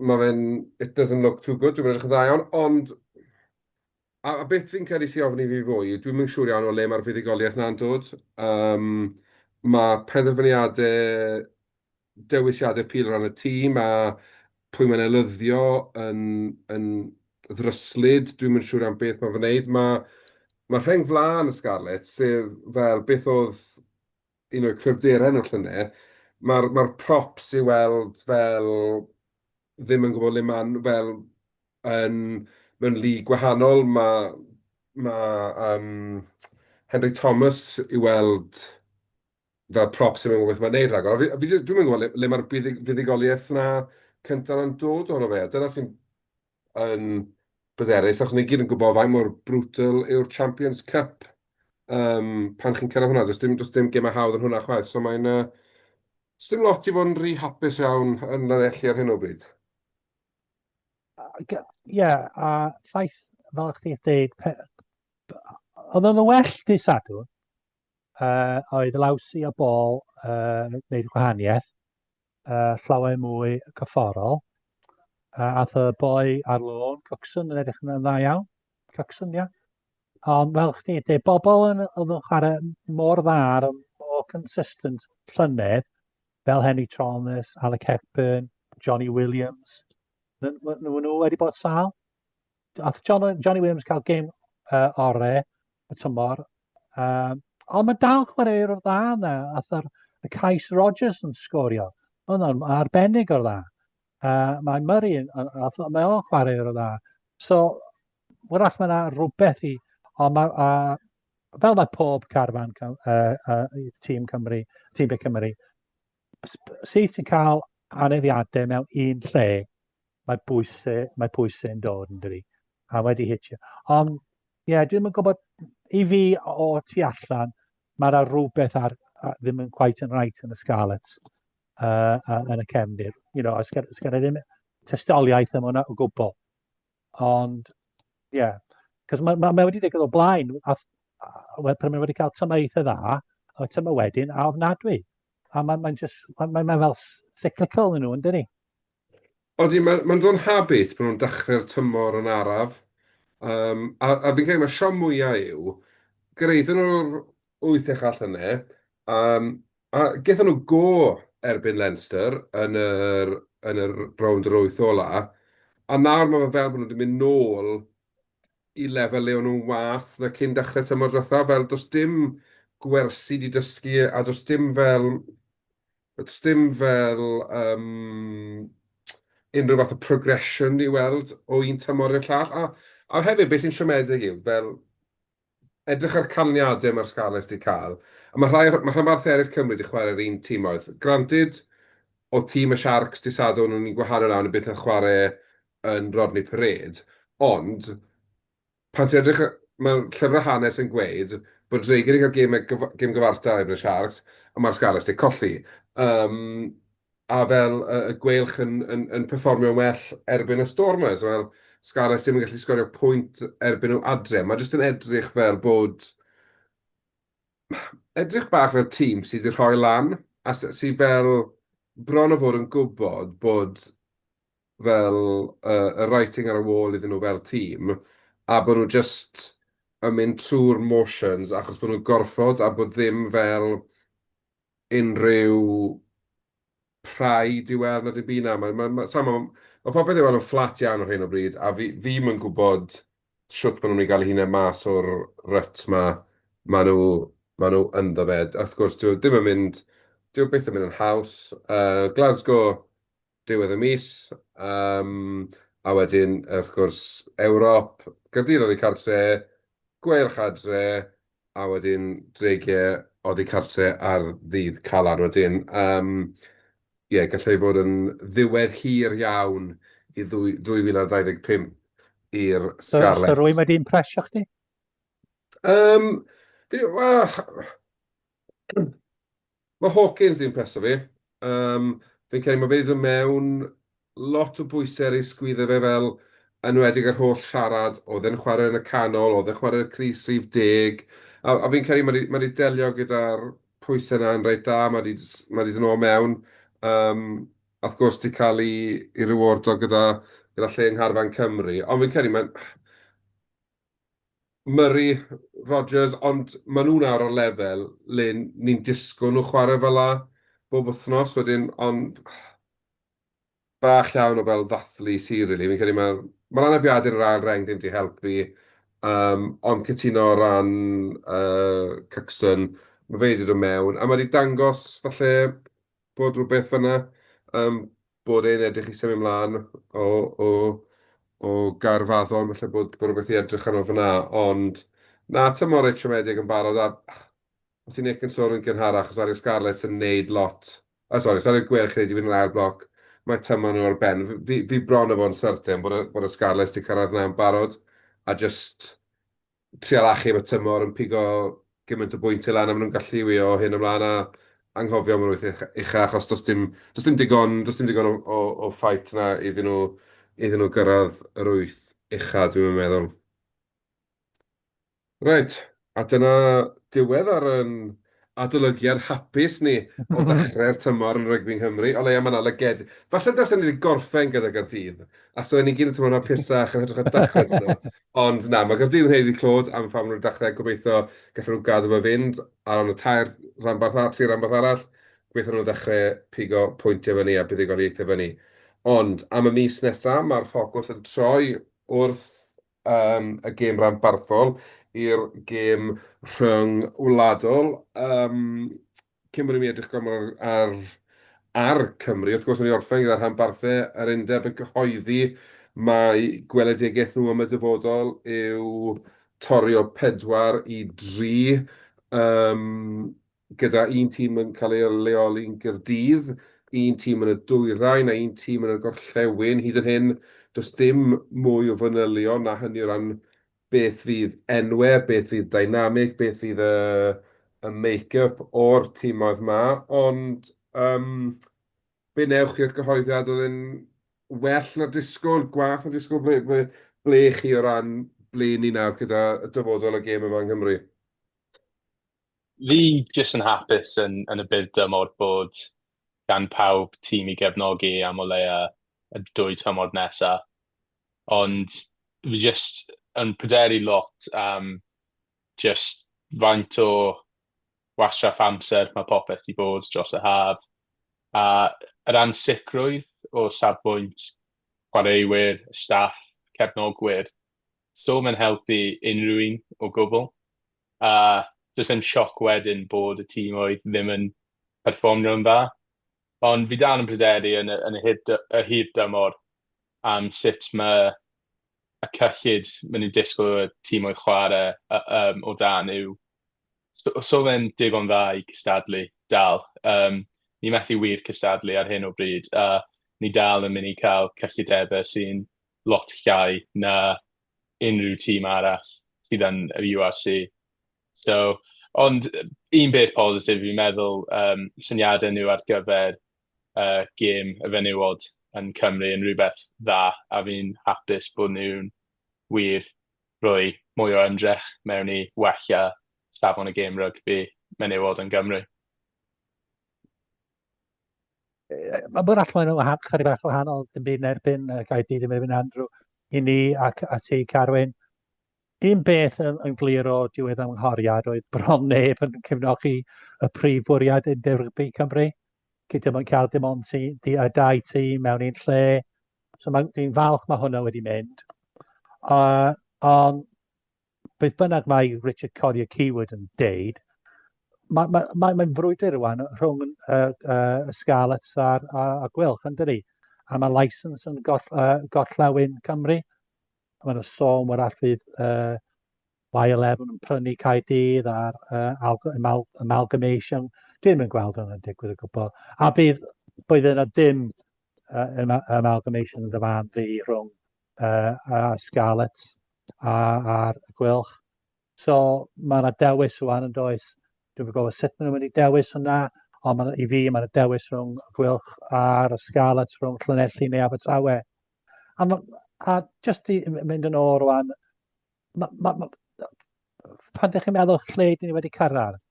mae fe'n... it doesn't look too good, dwi'm yn edrych yn dda iawn, ond a beth fi'n credu sy'n ofni fi fwy, dwi'm yn siŵr iawn o le mae'r fuddugoliaeth 'na'n dod. Yym, ma' penderfyniadau, dewisiadau Peel o ran y tîm a pwy mae'n elyddio yn yn ddryslyd. Dwi'm yn siŵr iawn beth mae fe'n wneud. Ma' ma' rheng flaen y Scarlets, sef fel beth oedd un o'r cryfderau nhw llynedd, ma'r ma'r props i weld fel ddim yn gwybod le maen nhw, fel yn mewn league gwahanol. Ma' ma' yym Henry Thomas i weld fel prop sydd ddim yn gwybod beth mae'n wneud rhagor. A fi fi jyst dwi'm yn gwybod le le mae'r buddugoliaeth 'na cynta 'na'n dod ohono fe. A dyna sy'n yn bryderus, achos ni gyd yn gwybod faint mor brutal yw'r Champions Cup yym pan chi'n cyrraedd hwnna. Does dim does dim gemau hawdd yn hwnna chwaith, so mae'n yy... Does dim lot i fod yn rhy hapus iawn yn Llanelli ar hyn o bryd. Ie, yeah, a ffaith, fel chdi'n dweud, oedd yn well dydd Sadwrn, oedd Lawsi a Ball yn uh, gwneud gwahaniaeth, uh, llawer mwy cyfforol. Ath y boi ar lôn, Coxon, yn edrych yn dda iawn. Coxon, ia. Ond fel chdi, de, bobl yn, oedd yn chwarae mor dda ar mor consistent llynedd, fel Henry Thomas, Alec Hepburn, Johnny Williams, nhw, nhw wedi bod sal. Ath John, Johnny Williams cael gêm uh, ore y tymor. Um, ond mae dal chwaraewyr o'r dda yna. Ath yr, y Cais Rogers yn sgorio. Mae hwnna'n arbennig o'r dda. Uh, mae Murray, yn, ath, mae o'n chwaraewr o'r dda. So, wrach mae yna rhywbeth i... Ond mae, uh, fel mae pob carfan uh, uh, tîm Cymru, tîm Be Cymru, sydd ti'n cael anafiadau mewn un lle, mae bwysau, mae pwysau yn dod yn dydi, a wedi hitio. Ond, ie, yeah, dwi'n yn gwybod, i fi o tu allan, mae yna rhywbeth ar, a, ddim yn quite yn right yn y Scarlets, uh, uh, yn y cefndir. You know, sgan i ddim testoliaeth am hwnna o gwbl. Ond, ie, yeah. Cos mae, mae, mae wedi digwydd o blaen, a, a, pan mae wedi cael tymor eitha dda, a tymor wedyn, a ofnadwy. A mae'n mae just, mae'n mae, mae fel cyclical yn nhw, yn dydi? Odi, mae'n ma dod yn habit bod nhw'n dechrau'r tymor yn araf. Um, a, a fi'n credu mae siom mwyaf yw, gyraeddon nhw'r wyth ucha llynedd, um, a gaethon nhw go erbyn Leinster yn yr, yn yr rownd yr wyth ola, a nawr mae fe fel bod nhw wedi mynd nôl i lefel le o'n nhw'n wath na cyn dechrau tymor diwetha, fel does dim gwersi 'di dysgu a does dim fel, does dim fel yym unrhyw fath o progression i weld o un tymor i'r llall. A a hefyd beth sy'n siomedig yw fel edrych ar canlyniadau mae'r Scarlets 'di cael, a mae rhai mae rhanbarthau eraill Cymru 'di chwarae'r un timoedd. Granted, oedd tîm y Sharks dydd Sadwrn yn un gwahanol iawn i beth wnaeth chwarae yn Rodney Parade, ond pan ti'n edrych Mae'r llyfrau hanes yn gweud bod Dreigiau wedi cael gêm gêm gyfartal erbyn y Sharks, a mae'r Scarlets wedi colli. Yym, a fel y y Gweilch yn yn yn perfformio'n well erbyn y Stormers, fel Scarlets ddim yn gallu sgorio pwynt erbyn nhw adre. Mae jyst yn edrych fel bod... edrych bach fel tîm sydd wedi rhoi lan, a sydd fel bron o fod yn gwybod bod fel y y writing ar y wall iddyn nhw fel tîm, a bod nhw jyst yn mynd trwy'r motions achos bod nhw'n gorfod a bod ddim fel unrhyw pride i weld na dim byd 'na. Mae mae mae sa i'n gwbod, mae popeth i weld yn fflat iawn ar hyn o bryd, a fi fi'm yn gwybod shwt maen nhw'n mynd i gael eu hunain mas o'r rut 'ma maen nhw maen nhw ynddo fe. Wrth gwrs, dyw e ddim yn mynd... dyw e byth yn mynd yn haws. Yy Glasgow diwedd y mis, yym a wedyn wrth gwrs Ewrop, Caerdydd oddi cartre, Gweilch adre, a wedyn Dreigiau oddi cartre ar ddydd Calan wedyn. Yym ie, gallai fod yn ddiwedd hir iawn i ddwy 2025 i'r Scarlets. So rwy'n wedi impresio chdi? Um, wel, Mae Hawkins 'di impreso fi. Yym, fi'n credu ma' fe 'di dod mewn lot o bwysau ar ei sgwydde fe fel, yn enwedig yr holl siarad, oedd e'n chwarae yn y canol, oedd e'n chwarae'r crys rhif deg, a a fi'n credu ma' 'di ma' 'di delio gyda'r pwysau 'na yn reit dda, ma' 'di ma' 'di dod nôl mewn. Yym, a wrth gwrs 'di cael ei ei rewardo gyda gyda lle yng ngharfan Cymru, ond fi'n credu mae'n... Murray, Rogers, ond maen nhw nawr ar lefel le ni'n disgwyl nhw chwarae fel 'na bob wythnos wedyn, ond bach iawn o fel ddathlu sy rili. Fi'n credu mae'r mae'r anafiadau yn yr ail reng ddim 'di helpu, yym, ond cytuno o ran yy Cookson, ma' fe 'di dod mewn a ma' 'di dangos falle bod rhywbeth fan'na, yym, bod e'n edrych i symud mlaen o o o Gaerfaddon, falle bod bod rhywbeth i edrych arno fan'na, ond na, tymor reit siomedig yn barod, a o' ti'n Nick yn sôn yn gynharach, os ari'r Scarlets yn wneud lot, o sori, os ari'r Gweilch yn wneud i fynd yn ail bloc, mae tymor nhw ar ben. Fi fi bron â fod yn certain bod y bod y Scarlets 'di cyrraedd 'na yn barod, a jyst trial achub y tymor yn pigo gymaint o bwyntiau lan a maen nhw'n gallu i o hyn ymlaen a anghofio am yr wyth ucha achos does dim, does dim digon, does dim digon o, o, o fight 'na iddyn nhw, iddyn nhw gyrraedd yr wyth ucha dwi'm yn meddwl. Reit, a dyna diwedd ar yn adolygiad hapus ni o ddechrau'r tymor yn rygbi yng Nghymru. O leia mae 'na lyged. Falle dylsen ni wedi gorffen gyda Gaerdydd, a so ni gyd yn teimlo'n hapusach yn hytrach na dechrau 'da nhw. Ond na, mae Gaerdydd yn haeddu clod am pam maen nhw'n dechrau. Gobeithio gallen nhw gadw fe fynd ar ôl y tair rhanbarth arall, tri rhanbarth arall. Gobeithio nhw'n ddechrau pigo pwyntiau fyny a buddugoliaethau fyny. Ond am y mis nesaf, mae'r ffocws yn troi wrth yym y gêm ranbarthol i'r gêm rhyngwladol. Yym, cyn bod ni'n mynd i edrych gormod ar ar ar Cymru, wrth gwrs, wnawn ni orffen gyda rhanbarthau yr Undeb yn cyhoeddi mai gweledigaeth nhw am y dyfodol yw torri o pedwar i dri. Yym, gyda un tîm yn cael ei leoli yn Gaerdydd, un tîm yn y dwyrain a un tîm yn y gorllewin. Hyd yn hyn, does dim mwy o fanylion na hynny o ran beth fydd enwau, beth fydd dynamic, beth fydd y y make-up o'r timoedd 'ma, ond yym be wnewch chi o'r cyhoeddiad? Oedd e'n well na'r disgwyl, gwaeth na'r disgwyl? Ble ble ble chi o ran ble ni nawr gyda dyfodol y gêm yma yng Nghymru? Fi jyst yn hapus yn yn y byr dymor bod gan pawb tîm i gefnogi am o leia y dwy tymor nesa. Ond fi jyst yn pryderu lot am jyst faint o wastraff amser mae popeth 'di bod dros y haf, a yr ansicrwydd o safbwynt chwaraewyr, staff, cefnogwyr. So mae'n helpu unrhyw un o gwbl. A does dim sioc wedyn bod y tîmoedd ddim yn perfformio'n dda. Ond fi dal yn pryderu yn y yn y hir y hir dymor am sut mae y cyllid maen nhw'n disgwyl y tîmoedd chwarae yym o dan yw... So so fe'n digon dda i cystadlu dal. Yym ni methu wir cystadlu ar hyn o bryd, a ni dal yn mynd i cael cyllidebau sy'n lot llai na unrhyw tîm arall. sydd yn yr URC. So, ond un beth positif fi'n meddwl, syniadau nhw ar gyfer gêm y fenywod yn Cymru yn rhywbeth dda, a fi'n hapus bod nhw'n wir rhoi mwy o ymdrech mewn i wella safon y gêm rygbi menywod yn Gymru. Mae bod allan nhw chydig bach wahanol, dim byd yn erbyn Gaerdydd, dim erbyn Andrew, i ni ac a ti, Carwyn. Un beth yn, yn glir o diwedd ymghoriad oedd bron neb yn cefnogi y prif bwriad Undeb Rygbi Cymru. Gyda mae'n cael dim ond ti, di, a dau tîm mewn un lle. So dwi'n falch mae hwnna wedi mynd. Ond beth bynnag mae Richard Collier Keywood yn deud, mae'n mae, mae, mae frwydr rwan rhwng y Scarlets a'r a, a Gwylch, yn dydi? A mae licence yn gorllewin Cymru. Mae yna sôn wrach fydd Y11 yn prynu Caerdydd a'r amalgamation. Dwi ddim yn gweld hwnna'n digwydd o gwbl. A bydd, bydd yna dim amalgamation yn dy fan fi rhwng a Scarlets a'r Gweilch. So mae yna dewis rwan yn does. Dwi'n gwybod sut maen nhw'n mynd i dewis hwnna, ond ma, i fi mae yna dewis rhwng y Gweilch a'r Scarlets, rhwng Llanelli neu Abertawe. A, ma, a just i mynd yn ôl rwan, ma, ma, ma, pan ydych chi'n meddwl lle dyn ni wedi cyrraedd,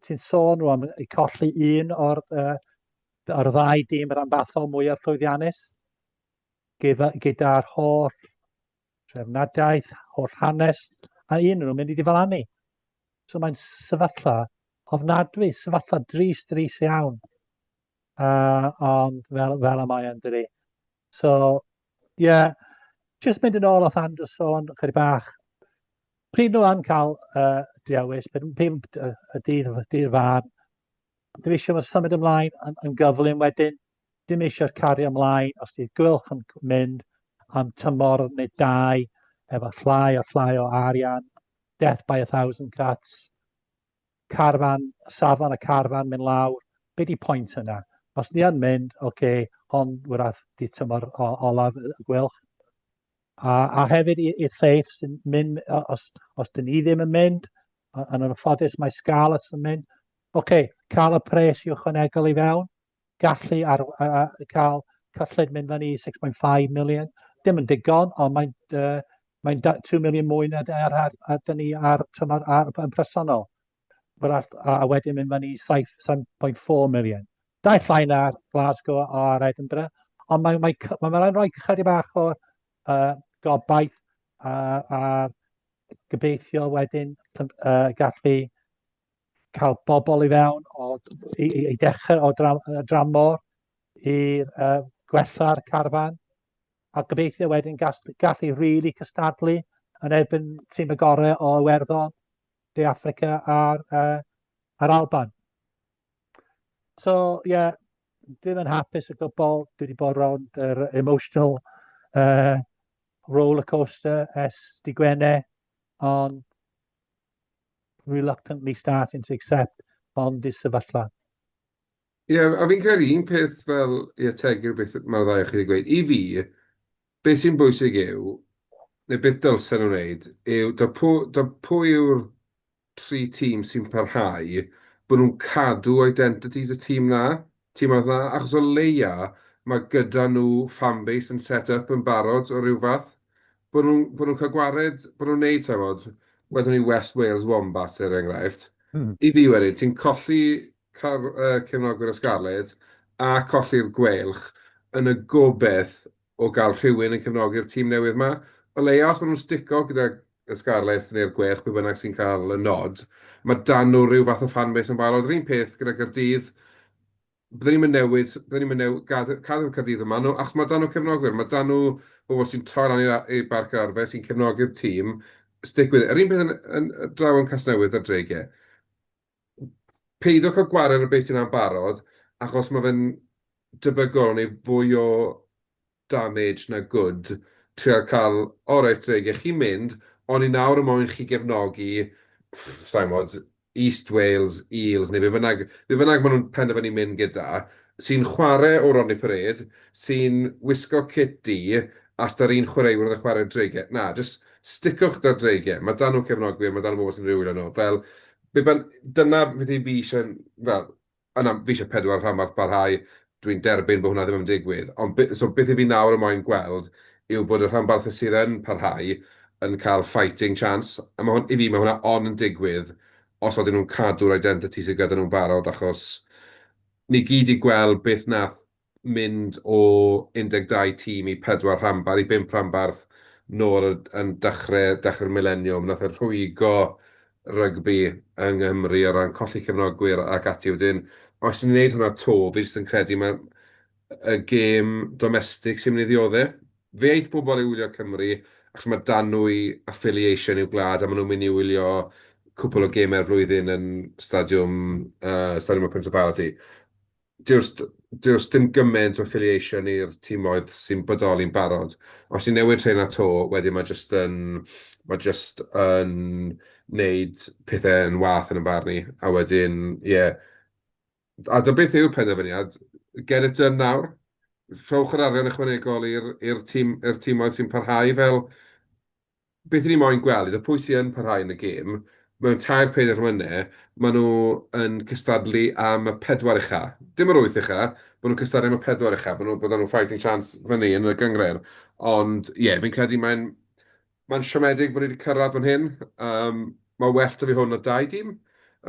ti'n sôn rwan i colli un o'r, o'r ddau dîm ranbarthol mwyaf llwyddiannus, gyda'r holl trefnadaeth, holl hanes, a un nhw'n mynd i ddiflannu. So mae'n sefyllfa ofnadwy, sefyllfa drist, drist iawn. Ond fel y mae yn dydi. So, ie, yeah, just mynd yn ôl off Andrew sôn, chydig bach. Pryd nhw yn cael dewis, pryd y dydd, dydd farn, dim eisiau symud ymlaen yn gyflym wedyn, dim eisiau'r cario ymlaen, os di'r Gweilch yn mynd am tymor neu dau, efo llai o llai o arian, death by a thousand cuts, carfan, safon y carfan mynd lawr, be di pwynt yna? Os ni yn mynd, oce, okay, hon wrach di tymor olaf y Gweilch. A hefyd i'r lleill sy'n mynd, os dyn ni ddim yn mynd, yn anffodus mae Scarlets yn mynd, oce, okay, cael y pres i ychwanegol i fewn, gallu ar, cael cyllid mynd fyny i 6.5 million, dim yn digon, ond mae'n mae 2 million mwy na ar, ar, ar, dyn ni ar tymor ar, yn presennol. A, a wedyn mynd fyny i 7.4 million. Daeth llai na Glasgow a'r Edinburgh, ond mae'n mae, mae, mae rhoi chydig bach o gobaith a gobeithio wedyn gallu cael bobl i fewn o, i dechrau o dramor i gwella'r carfan a gobeithio wedyn gallu rili really cystadlu yn erbyn tîm y gorau o Iwerddon, De Affrica a'r, a'r Alban. So, ie, yeah, ddim yn hapus o gwbl. Dwi wedi bod rownd yr emotional roller coaster ers di Gwener, ond reluctantly starting to accept ond i sefyllfa. Ie, yeah, a fi'n credu un peth fel i ategu'r beth mae'r ddau o chi wedi gweud, i fi, beth sy'n bwysig yw, neu beth dylsen nhw wneud, yw, da pwy yw'r 3 tîm sy'n parhau, bod nhw'n cadw identities y tîm 'na, timoedd 'na, achos o leia mae gyda nhw fanbase yn set up yn barod o ryw fath. Bod nhw'n bod nhw'n cael gwared, bod nhw'n neud, timod, wedwn ni West Wales Wombats er enghraifft. I fi wedyn, ti'n colli car, cefnogwyr y Scarlets a colli'r Gweilch yn y gobaith o gael rhywun yn cefnogi'r tîm newydd 'ma. O leia, os maen nhw'n stico gyda y Scarlets neu'r Gweilch, pwy bynnag sy'n cael y nod, mae 'da nhw ryw fath o fanbase yn barod. Yr un peth gyda Gaerdydd, bydden ni'm yn newid, bydden ni'm yn new-, gad- cadw Caerdydd yma nhw, achos mae 'da nhw cefnogwyr, mae 'da nhw bobl sy'n troi lan i Barc yr Arfau, sy'n cefnogi'r tîm, stick with it. Yr un peth yn, yn, draw yn Casnewydd a'r Dreigiau. Peidiwch cael gwared ar beth sy'n ambarod, achos mae fe'n debygol o wneud fwy o damage na good trio cael, o reit Dreigiau, chi'n mynd, ond ni nawr yn moyn chi gefnogi, sa i'n gwybod, East Wales Eels neu be bynnag, be bynnag maen nhw'n penderfynu mynd gyda, sy'n chwarae o Rodney Parade, sy'n wisgo kit du, a s'da'r un chwaraewr oedd yn chwarae'r Dreigiau. Na, jyst Sticwch 'da'r Dreigiau, mae 'da nhw cefnogwyr, mae 'da nhw bobl sy'n rhyw wylio nhw. Fel, be byn- dyna beth i fi eisiau, fel, yna, fi eisiau pedwar rhanbarth barhau, dwi'n derbyn bod hwnna ddim yn digwydd, ond be, so beth i fi nawr yn moyn gweld yw bod y rhanbarthau sydd yn parhau yn cael fighting chance, a ma' hwn, i fi, mae hwnna ond yn digwydd os ydyn nhw'n cadw'r identity sydd gyda nhw'n barod, achos ni gyd 'di gweld beth wnaeth mynd o 12 tîm i pedwar rhanbarth, i bump rhanbarth nôl yn dechrau, dechrau'r mileniwm. Wnaeth e rhwygo rygbi yng Nghymru o ran colli cefnogwyr ac ati. Wedyn, os ni'n gwneud hwnna 'to, fi jyst yn credu mae y gêm domestig sy'n mynd i ddioddef. Fe eith pobl i wylio Cymru achos mae 'da nhw affiliation i'w gwlad a maen nhw'n mynd i wylio cwpl o gemau'r flwyddyn yn stadiwm, yy, Stadiwm y Principality. Dyw'r st- dyw'r dim gymaint o affiliation i'r timoedd sy'n bodoli'n barod. Os ti'n newid rheina 'to, wedyn mae jyst yn, mae jyst yn wneud pethau yn waeth yn 'y barn i. A wedyn, ie. A dyna beth yw'r penderfyniad, get it done nawr. Rhowch yr arian ychwanegol i'r i'r tîm, i'r timoedd sy'n parhau fel... Beth 'y ni moyn gweld yw pwy sy yn parhau yn y gêm, mewn tair, pedair mlynedd, maen nhw yn cystadlu am y pedwar ucha. Dim yr wyth ucha, maen nhw'n cystadlu am y pedwar ucha, bod nhw bod 'da nhw fighting chance fyny yn y gynghrair. Ond ie, fi'n credu mae'n mae'n siomedig bod ni wedi cyrraedd fan hyn. Yym, mae well 'da fi hwn na dau dîm,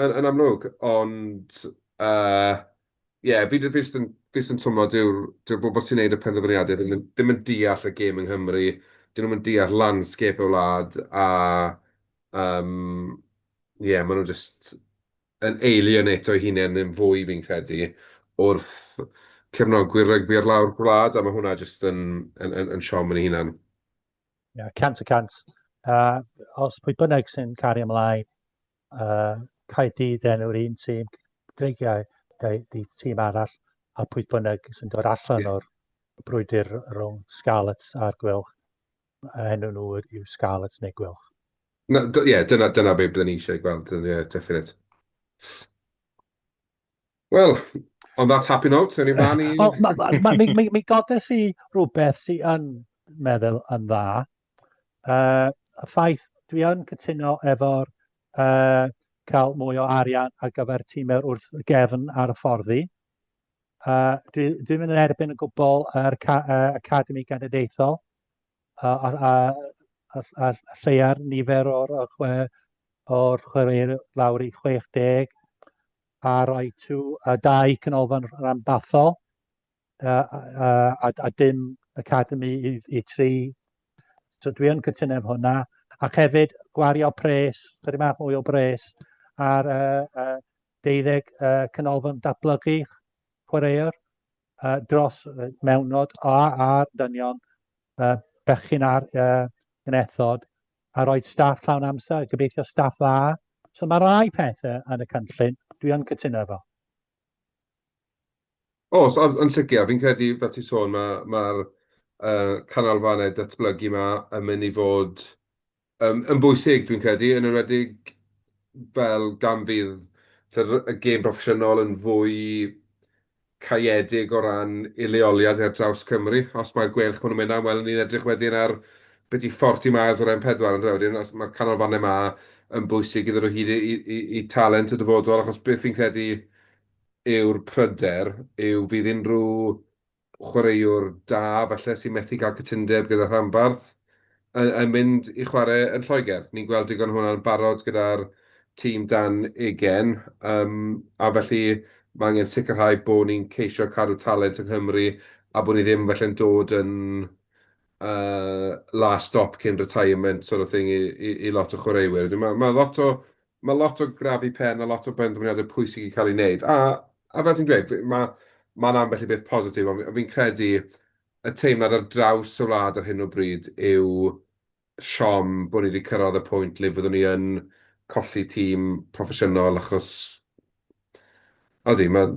yn yn amlwg, ond yy ie, fi fi jyst yn fi jyst yn twmlo dyw'r dyw'r bobl sy'n wneud y penderfyniadau ddim yn ddim yn deall y gêm yng Nghymru, 'dyn nhw'm yn deall landscape y wlad, a yym ie, maen nhw jyst yn alienate o'u hunain yn fwy fi'n credu wrth cefnogwyr rygbi ar lawr gwlad, a ma' hwnna jyst yn yn yn yn siom yn ei hunan. Ie, yeah, 100%. Os pwy bynnag sy'n cario ymlaen, Caerdydd enw'r un tîm, Dreigiau di tîm arall, a pwy bynnag sy'n dod allan yeah. o'r brwydr rhwng Scarlets a'r Gweilch, enw nhw yw Scarlets neu Gweilch. Ie, yeah, dyna, dyna be byddwn ni eisiau gweld, ie, yeah, definite. Wel, on that happy note, ewn ni mlaen i... Wel, ma, ma, ma, mi, mi, mi godes i rhywbeth sy'n yn meddwl yn dda. Y ffaith, dwi yn cytuno efo'r cael mwy o arian ar gyfer tîmau wrth gefn ar y fforddi. Dwi, dwi'n mynd yn erbyn y gwbl yr Academi Genedlaethol a, a, a, a, a, a lleia'r nifer o'r, o'r, chwe, o'r chwaraewyr lawr i 60 a rhoi two, a dau canolfan ranbarthol a, a, a, a dim academy i, i tri. So dwi yn cytuno efo hwnna. Ac hefyd gwario pres, chydig bach mwy o bres ar uh, deuddeg canolfan datblygu chwaraewr uh, dros uh, mewnod a a'r dynion, uh, bechgyn a'r uh, genethod, a rhoi staff llawn amser, gobeithio staff dda. So mae rai pethau yn y cynllun, dwi yn cytuno efo. Oes, yn sicr, fi'n credu, fel ti'n sôn, mae'r ma uh, canolfannau datblygu yma yn mynd i fod yn bwysig, dwi'n credu, yn enwedig fel gan fydd y gêm broffesiynol yn fwy caeedig o ran ei leoliad ar draws Cymru. Os mae'r Gweilch maen nhw'n mynd am, wel, ni'n edrych wedyn ar byti 40 miles o'r M4, yndyfe? Wedyn, os mae'r canolfannau 'ma yn bwysig i ddod o hyd i, i, i talent y dyfodol, achos beth fi'n credu yw'r pryder yw fydd unrhyw chwaraewr da falle sy'n methu cael cytundeb gyda rhanbarth yn, yn mynd i chwarae yn Lloegr. Ni'n gweld digon hwnna'n barod gyda'r tîm dan ugain, yym, a felly mae angen sicrhau bod ni'n ceisio cadw talent yng Nghymru a bod ni ddim felly'n dod yn uh, last stop cyn retirement sort of thing i, i, i lot o chwaraewyr. Mae, ma lot o, mae lot o grafu pen a lot o benderfyniadau pwysig i cael ei wneud. A, a fel ti'n dweud, mae mae'n ambell i beth positif, ond fi'n credu y teimlad ar draws y wlad ar hyn o bryd yw siom bod ni wedi cyrraedd y pwynt le fyddwn ni yn colli tîm proffesiynol achos odi, mae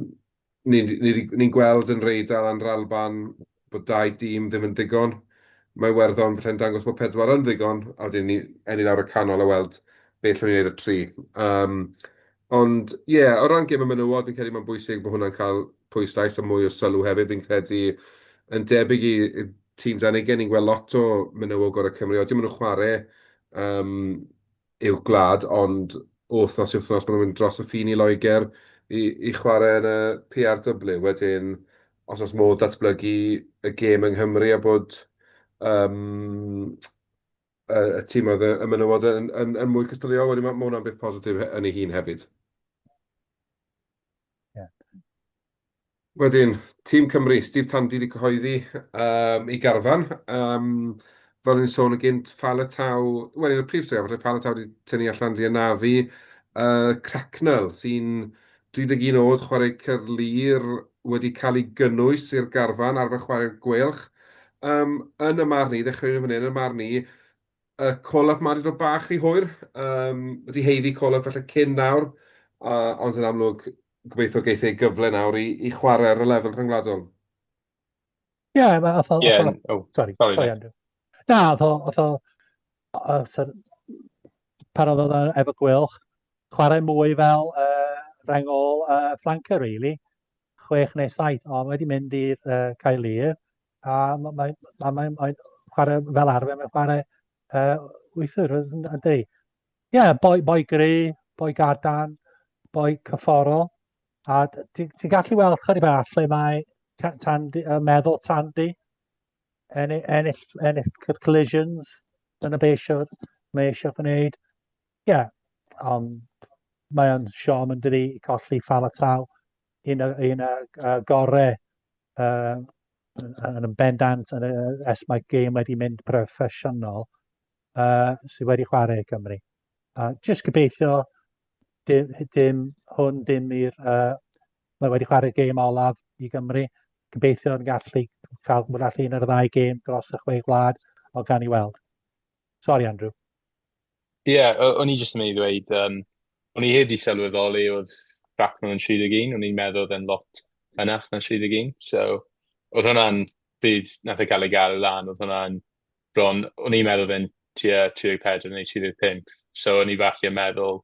ni'n ni, ni gweld yn Rheidol a'n Alban bod dau dîm ddim yn ddigon. Mae Iwerddon falle'n dangos bod pedwar yn ddigon, a wedyn ni ennill lawr y canol a weld beth allwn ni wneud â tri. Um, ond ie, yeah, o ran gêm y menywod, fi'n credu mae'n bwysig bod hwnna'n cael pwyslais a mwy o sylw hefyd. Fi'n credu yn debyg i tîm dan ugain, ni'n gweld lot o menywod gorau Cymru, oedden nhw'n chwarae um, i'w gwlad, ond o wythnos i wythnos maen nhw'n mynd dros y ffin i Loegr i, i chwarae yn y PRW. Wedyn, os oes modd datblygu y gêm yng Nghymru a bod um, y, y tîmoedd y, y menywod yn, yn, yn mwy cystadleuol, wedyn mae, ma hwnna'n beth positif yn ei hun hefyd. Yeah. Wedyn, tîm Cymru, Steve Tandy wedi cyhoeddi um, ei garfan. Um, fel o'n i'n sôn yn gynt, Faletau, wel, un o'r prif straeon, falle Faletau wedi tynnu allan di anafu. Cracknell, sy'n 31 oed, chwarae Caerlŷr, wedi cael ei gynnwys i'r garfan arfer chwarae'r Gweilch. Um, yn y marn i, ddechrau fan hyn, yn y marn i, y call-up ma 'di dod bach rhy hwyr. Um, wedi haeddu call-up falle cyn nawr, ond yn amlwg gobeithio geith ei gyfle nawr i, i chwarae ar y lefel rhyngwladol. Ie, yeah, oedd o... Yeah, oh, sorry, sorry, sorry Andrew. Na, oedd o... Oedd o, pan oedd o efo Gweilch, chwarae mwy fel rheng ôl flanker, really. 6 neu 7, ond wedi mynd i'r Caerlŷr, a mae'n mae, mae, mae, mae chwarae fel arfer, mae'n chwarae wythwr, yn dydi. Ie, yeah, boi, boi gry, boi gadarn, boi cyfforol, a ti'n ti gallu weld chydig bach lle mae Tandy, meddwl Tandy, ennill, ennill, ennill collisions, dyna be eisiau, mae eisiau gwneud. Ie, yeah, ond mae o'n siom yn dydi i colli Faletau, un o, un o gorau yn bendant yn ers mae gêm wedi mynd proffesiynol sydd wedi chwarae i Gymru. Jyst gobeithio dim, dim hwn dim i'r... Mae wedi chwarae gêm olaf i Gymru. Gobeithio yn gallu cael bod allu un o'r ddau gêm dros y chwe gwlad, ond gan i weld. Sorry, Andrew. Ie, yeah, o'n i jyst yn mynd i ddweud, o'n i heb di sylweddoli oedd Cracknell yn 31, o'n i'n meddwl oedd e'n lot hynach na 31, so oedd hwnna'n pryd nath e gael ei galw lan, oedd hwnna'n bron, o'n i'n meddwl oedd e'n tua 34 neu 35, so o'n i falle yn meddwl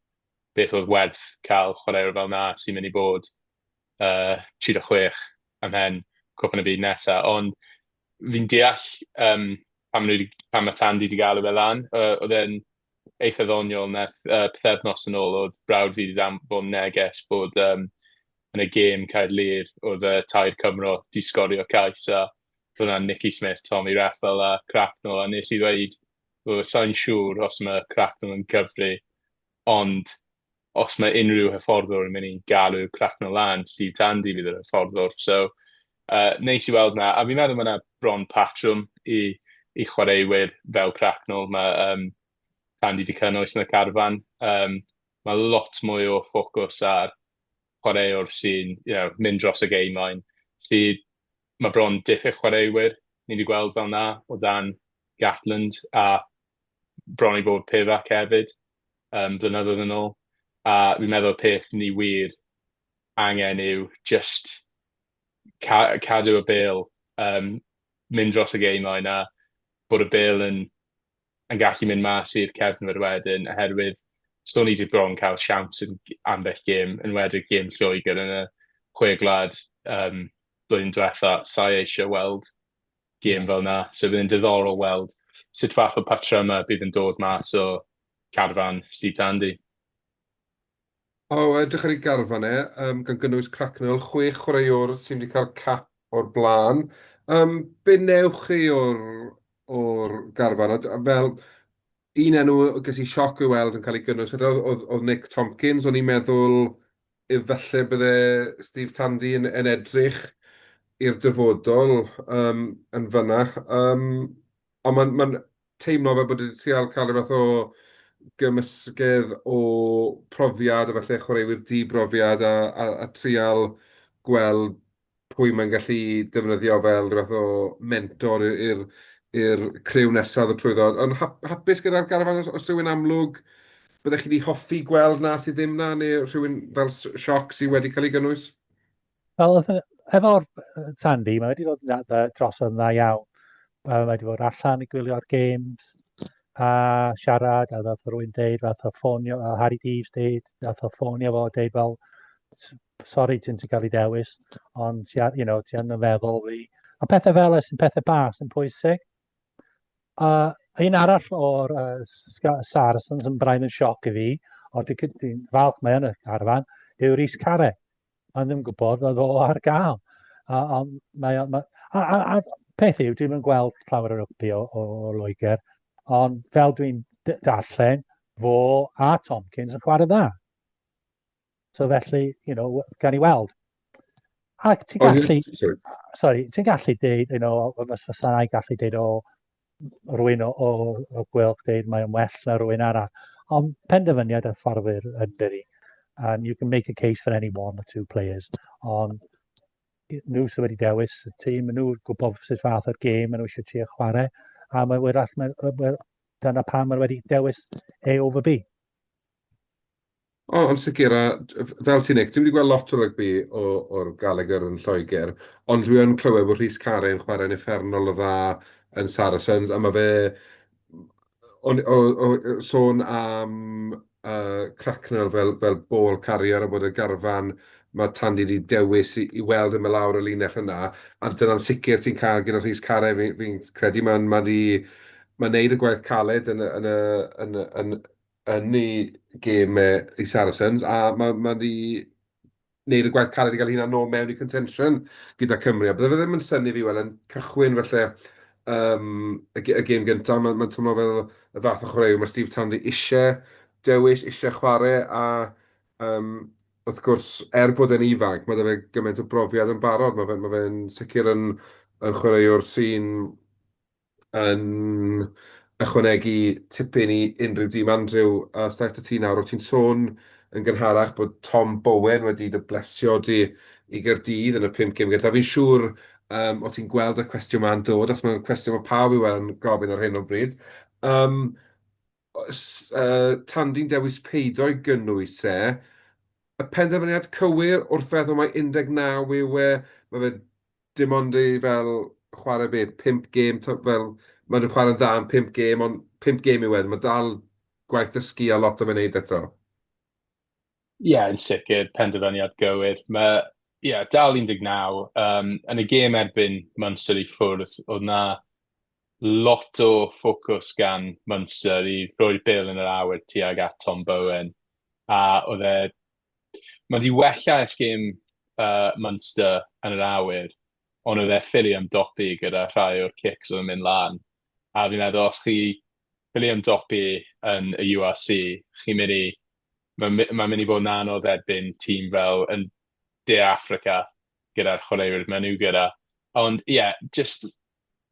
beth oedd werth cael chwaraewr fel 'na sy'n mynd i bod 36 ymhen cwpan y byd nesaf, ond fi'n deall um, pam, nhw 'di, pam mae Tandy wedi galw fe lan. Oedd e'n eitha ddoniol nath pythefnos yn ôl, oedd brawd fi wedi danfon neges bod yn y gêm Caerlŷr oedd y tair Cymro di sgorio cais a oedd hwnna'n Nicky Smith, Tommy Reffell a Cracknell, a nes i ddweud, well, sa'n siŵr os mae Cracknell yn cyfri, ond os mae unrhyw hyfforddwr yn mynd i galw Cracknell lan, Steve Tandy fydd yr hyfforddwr. So, neis i weld na. A fi'n meddwl mae yna bron patrwm i, i chwaraewyr fel Cracknell. Mae Tandy 'di cynnwys yn y carfan. Mae lot mwy o ffocws ar chwaraewr sy'n mynd dros y game line. Sydd, mae bron diffyg chwaraewyr ni wedi gweld fel na o dan Gatland a bron i bod Pivac hefyd blynyddoedd yn ôl. A fi'n meddwl peth ni wir angen yw just cadw y bêl, mynd dros y game line a bod y bêl yn, yn gallu mynd mas i'r cefnwyr wedyn, oherwydd so ni wedi bron cael siawns yn ambell gêm, yn enwedig gêm Lloegr yn y chwe gwlad blwyddyn diwetha, sa'i eisiau weld gêm fel 'na. So bydd yn diddorol weld sut fath o patrymau bydd yn dod mas o carfan Steve Tandy. O, edrych ar ei garfan e, gan gynnwys Cracknell, 6 chwaraewr sydd wedi cael cap o'r blaen. Be newch chi o'r, or garfan? A fel un enw ges i sioc i weld yn cael ei gynnwys, oedd, oedd, oedd Nick Tompkins. O'n i'n meddwl efallai bydde Steve Tandy yn, yn edrych i'r dyfodol yn fan'na. Ond mae'n ma teimlo fel bod wedi trial cael rhyw fath o gymysgedd o profiad a falle chwaraewyr di-brofiad a, a, a trial gweld pwy mae'n gallu defnyddio fel rhyw fath o mentor i'r i'r criw nesaf ddod trwyddo. Ond hapus gyda'r garfan os, os rhywun amlwg byddech chi wedi hoffi gweld na sydd ddim na, neu rhywun fel sioc sydd wedi cael ei gynnwys? Wel, efo'r Tandy, mae wedi dod dros yn dda iawn. Mae wedi bod allan i gwylio'r games a siarad, a ddath rwy'n deud, fath o ffonio, a Harry Deves deud, ddath o ffonio fo, deud fel, sori ti'n ti cael ei dewis, ond ti, you know, ti yn y feddwl fi. A pethau fel y sy'n pethau bach sy'n pwysig. A Un arall o'r Saracens yn braidd yn sioc i fi, ond dwi'n dwi falch mae yn y carfan, yw Rhys Carre. Mae'n ddim gwybod oedd o ar gael. A, a, mae, mae, a, a, a peth yw, dwi'n gweld llawer o rygbi o, o, o Loegr, ond fel dwi'n darllen, fo a Tomkins yn chwarae dda. So felly, you know, gan i weld. Ac ti'n gallu, sorry, sorry ti'n gallu deud, you know, fys fysa gallu deud o rwy'n o, o, o gwylch deud mae'n well na rwy'n arall. Ond penderfyniad y fforddwyr yn dydi. And you can make a case for any one or two players. Ond nhw sydd wedi dewis y tîm, nhw'n gwybod sut fath o'r gêm maen nhw eisiau trio chwarae, a mae wyrach, mae, dyna pam maen wedi dewis A over B. O, ond sicr, a fel ti'n Nick, dwi'm 'di gweld lot o rygbi o, o'r Gallagher yn Lloegr, ond dwi yn clywed bod Rhys Carre yn chwarae'n uffernol o dda yn Saracens, a mae fe... O'n, o, o, sôn am Cracknell fel, fel ball carrier a bod y garfan mae Tandy wedi dewis i, i weld yn mynd lawr y linell yna, a dyna'n sicr ti'n cael gyda Rhys Carre, fi'n fi credu mae'n ma di, mae'n neud y gwaith caled yn, yn, yn, yn, yn, yn ei gêm e i Saracens, a mae ma 'di wneud y gwaith caled i gael hynna nôl mewn i contention gyda Cymru. A bydde fe ddim yn synnu fi weld yn cychwyn falle um, y, y gêm gyntaf. Mae'n ma teimlo fel y fath o chwaraewr mae Steve Tandy eisiau dewis, eisiau chwarae, a um, wrth gwrs, er bod e'n ifanc, mae 'da fe gymaint o brofiad yn barod. Mae fe'n ma fe sicr yn, yn chwaraewr sy'n yn ychwanegu tipyn i unrhyw dîm. Andrew, a os ddaeth ti nawr, o't ti'n sôn yn gynharach bod Tom Bowen wedi dy blesio di i Gaerdydd yn y pump gêm gyntaf. Fi'n siŵr um, o ti'n gweld y cwestiwn ma'n dod, achos mae'n cwestiwn mae pawb i weld yn gofyn ar hyn o bryd. Um, Tandy'n dewis peido i gynnwys e, y penderfyniad cywir wrth feddwl mai 19 yw e, mae fe dim ond i fel chwarae be, 5 gêm, fel mae nhw'n chwarae'n dda am 5 gêm, ond 5 gêm yw e, mae dal gwaith dysgu a lot o fe'n neud eto. Ie, yeah, yn sicr, penderfyniad gywir. Mae, ie, yeah, dal 19. Yn y gêm erbyn Munster i ffwrdd, oedd na lot o ffocws gan Munster i roi'r bêl yn yr awyr tuag at Tom Bowen. A oedd e... Mae wedi wella ers gêm Munster yn yr awyr, ond oedd e ffili ymdopi gyda rhai o'r cics oedd yn mynd lan. A fi'n meddwl, os chi ffili ymdopi yn y URC, chi'n mynd i mae'n ma mynd i fod yn anodd erbyn tîm fel yn De Affrica gyda'r chwaraewyr maen nhw gyda. Ond ie, yeah, just,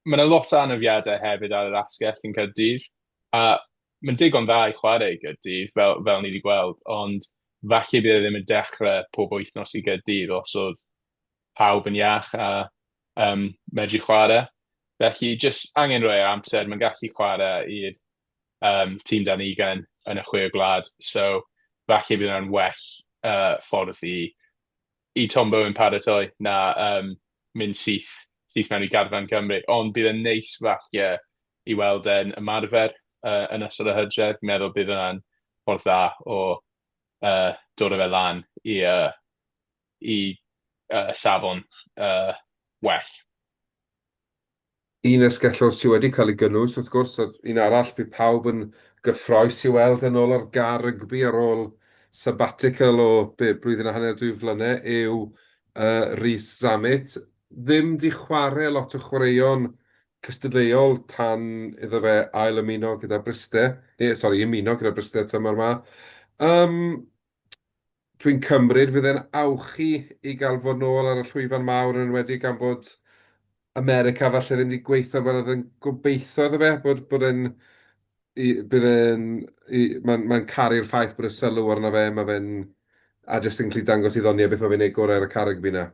mae yna lot o anafiadau hefyd ar yr asgell yn Caerdydd, a mae'n digon dda i chwarae i Gaerdydd, fel, fel ni wedi gweld, ond falle bydd e ddim yn dechrau pob wythnos i Gaerdydd os oedd pawb yn iach a medru chwarae. Felly, jyst angen rhoi amser, mae'n gallu chwarae i'r tîm dan ugain yn y chwe gwlad, so falle bydd hwnna'n well ffordd i, i Tom Bowen paratoi na mynd syth, syth mewn i garfan Cymru. Ond bydd e'n neis falle i weld e'n ymarfer yn ystod y hydref. Fi'n meddwl bydd hwnna'n ffordd dda o dod â fe lan i, i safon well. Un asgellwr sydd wedi cael ei gynnwys, wrth gwrs, a un arall bydd pawb yn gyffroes i weld yn ôl ar gar rygbi ar ôl sabbatical o be, blwyddyn a hanner, dwy flynedd, yw Rees Zammit. Ddim 'di chwarae lot o chwaraeon cystadleuol tan iddo fe ail ymuno gyda Bryste, neu sori, ymuno gyda Bryste tymor 'ma. Um, Dwi'n cymryd fydd e'n awchu i gael fod nôl ar y llwyfan mawr, yn enwedig gan bod America falle ddim wedi gweithio fel oedd yn gobeithio iddo fe, bod, bod e'n... Bydd e'n... Mae'n mae caru'r ffaith bod y sylw arno fe, mae fe'n... A jyst yn gallu dangos i ddoniau beth mae fe'n neud gorau ar y car rygbi 'na.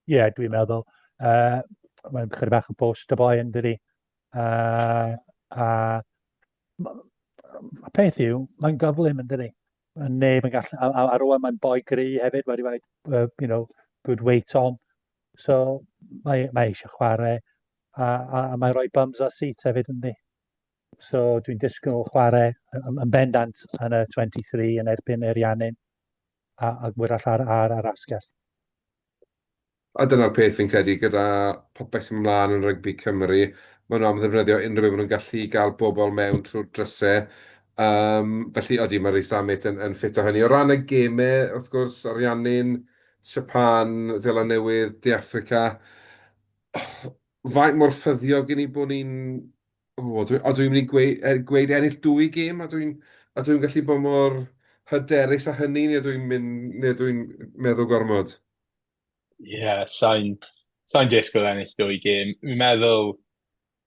Ie, yeah, dwi'n meddwl. Mae'n chydig bach o poster boy yn dydi. A y peth yw, mae'n gyflym yn dydi. Neb yn gallu, a, a, a rwan mae'n boi gry hefyd, wedi rhoi, you know, good weight on. So mae, mae eisiau chwarae, a, a, a mae'n rhoi bums ar seat hefyd yndi. So dwi'n disgwyl chwarae yn, yn bendant yn y 23 yn erbyn Ariannin a, a wyrach ar, ar, ar asgell. A dyna'r peth fi'n credu gyda popeth sy'n mynd mlaen yn rygbi Cymru. Maen nhw am ddefnyddio unrhyw beth maen nhw'n gallu i gael bobl mewn trwy'r drysau. Yym, felly odi, mae Rees-Zammit yn yn ffit o hynny. O ran y gemau, wrth gwrs, Ariannin, Japan, Seland Newydd, De Affrica, faint mor ffyddiog 'y ni bod ni'n... O, dwi odw i'n mynd i gweud gweud ennill dwy gêm? A dwi'n a dwi'n gallu bod mor hyderus â hynny, neu ydw i'n mynd... neu ydw i'n meddwl gormod? Ie, yeah, sa'n sa disgwyl ennill dwy gêm. Fi'n meddwl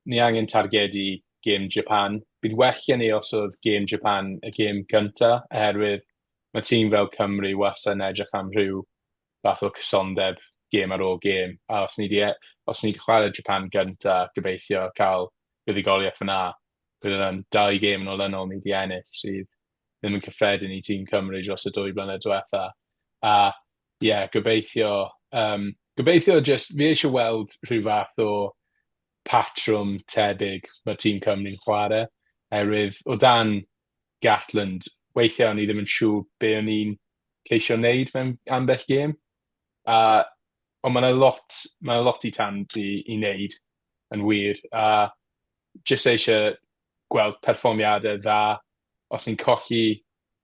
ni angen targedu gêm Japan. Bydd well gen i os oedd gêm Japan y gêm gynta, oherwydd mae tîm fel Cymru wastad yn edrych am rhyw fath o cysondeb gêm ar ôl gêm. A os ni 'di e- os ni 'di chwarae Japan gynta, gobeithio cael buddugoliaeth fyna, bydd hwnna'n dau gêm yn olynol ni 'di ennill, sydd ddim yn cyffredin i tîm Cymru dros y 2 blynedd diwetha. A ie, yeah, gobeithio, gobeithio jyst, fi eisiau weld rhyw fath o patrwm tebyg mae tîm Cymru'n chwarae, oherwydd o dan Gatland, weithiau o'n i ddim yn siŵr be o'n i'n ceisio wneud mewn ambell gêm. A, ond mae yna lot, mae 'na lot i Tandy i wneud yn wir, a jyst eisiau gweld perfformiadau dda. Os ni'n colli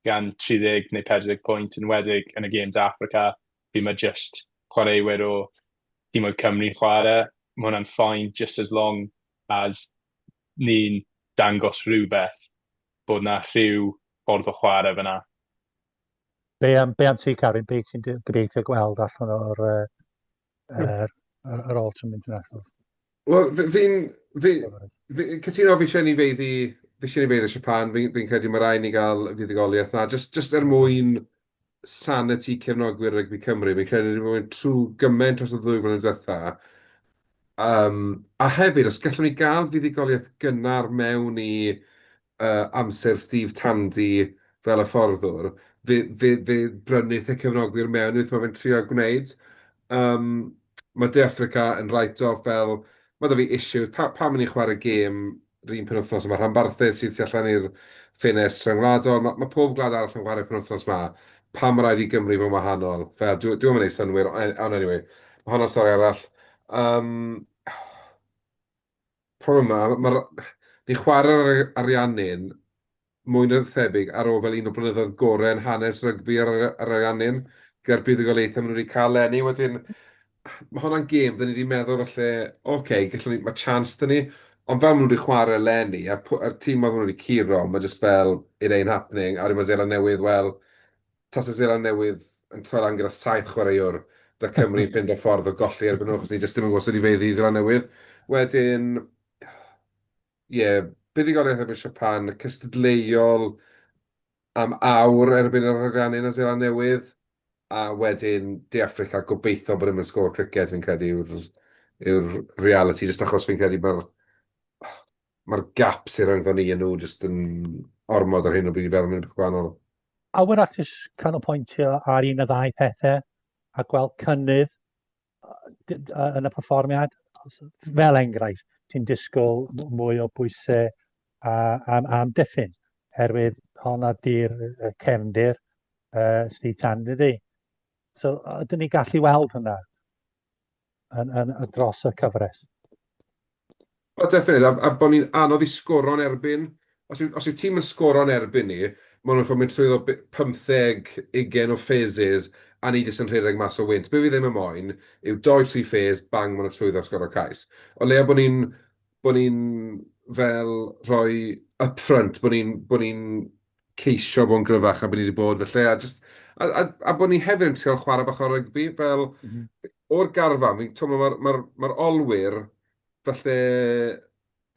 gan 30 neu 40 pwynt, yn enwedig yn y gêm De Affrica, pryd mae jyst chwaraewyr o timoedd Cymru'n chwarae, mae hwnna'n fine, just as long as ni'n dangos rhywbeth bod 'na rhyw ffordd o chwarae fyna. Be am, be am ti, Carwyn? Be ti'n gobeithio gweld allan o'r uh, yr, yr, yr Autumn Internationals? Wel, fi'n... Fi, fi, cytuno, fi eisiau ni feiddi, fi eisiau ni feiddi Japan, fi'n fi credu mae rhaid ni gael fuddugoliaeth na, just, just er mwyn sanity cefnogwyr rygbi Cymru, fi'n credu ni wedi bod trwy gymaint dros y ddwy flynedd diwetha. A hefyd, os gallwn ni gael fuddugoliaeth gynnar mewn i amser Steve Tandy fel hyfforddwr, fe fe fe brynith y cefnogwyr mewn i beth mae fe'n trio gwneud. Yym, mae De Affrica yn write-off fel... Mae 'da fi issues, pam 'y ni'n chwarae gêm yr un penwythnos yma? Rhanbarthau sydd tu allan i'r ffenest rhyngwladol, ma' pob gwlad arall yn chwarae penwythnos 'ma. Pam ma' raid i Gymru fod yn wahanol? Fel, dyw e'm yn wneud synnwyr, ond anyway, ma' honno'n stori arall. Yym... Problem yma, mae'r... ni'n chwarae'r Ariannin mwy na thebyg ar ôl fel un o blynyddoedd gorau yn hanes rygbi yr yr Ariannin, gyda'r buddugoliaethau maen nhw wedi cael leni. Wedyn, mae hwnna'n gêm, dan ni 'di meddwl falle, ocê, gallwn ni, mae chance 'da ni, ond fel maen nhw wedi chwarae leni, a a'r tîm maen nhw wedi curo, mae jyst fel, it ain't happening. A wedyn mae Seland Newydd, wel, tase Seland Newydd yn troi lan gyda saith chwaraewr, bydde Cymru'n ffindo ffordd o golli erbyn nhw, achos ni jyst ddim yn gwybod sut i faeddu Seland Newydd. Wedyn, ie, buddugoliaeth erbyn Japan, cystadleuol am awr erbyn yr Ariannin a Seland Newydd, a wedyn De Affrica, gobeithio bod ddim yn sgôr criced, fi'n credu yw'r yw'r realiti, jyst achos fi'n credu mae'r mae'r gap sydd rhyngddon ni a nhw jyst yn ormod ar hyn o bryd i feddwl am unrhyw beth gwahanol. A wrach jyst canolbwyntio ar un neu ddau pethau a gweld cynnydd yn y perfformiad. Fel enghraifft, ti'n disgwyl mwy o bwysau am, am diffyn, herwydd honna di'r cefndir Steve Tan, dydy. So, ydyn ni gallu weld hwnna yn, yn, yn dros y cyfres? O, definitely, a bod ni'n anodd i sgoro'n erbyn. Os yw, os yw tîm yn sgoro'n erbyn ni, maen nhw'n ffordd mynd trwyddo 15, 20 o phases, a ni jyst yn rhedeg mas o wynt. Be fi ddim yn moyn yw dou, tri phase, bang, maen nhw'n trwyddo a sgoro cais. O leia bod ni'n bod ni'n fel rhoi up front, bod ni'n bod ni'n ceisio bod yn gryfach na bod ni wedi bod felly, a jyst, a, a, a bod ni hefyd yn trio chwarae bach o rygbi, fel o'r garfan, fi'n teimlo mae'r ma ma olwyr falle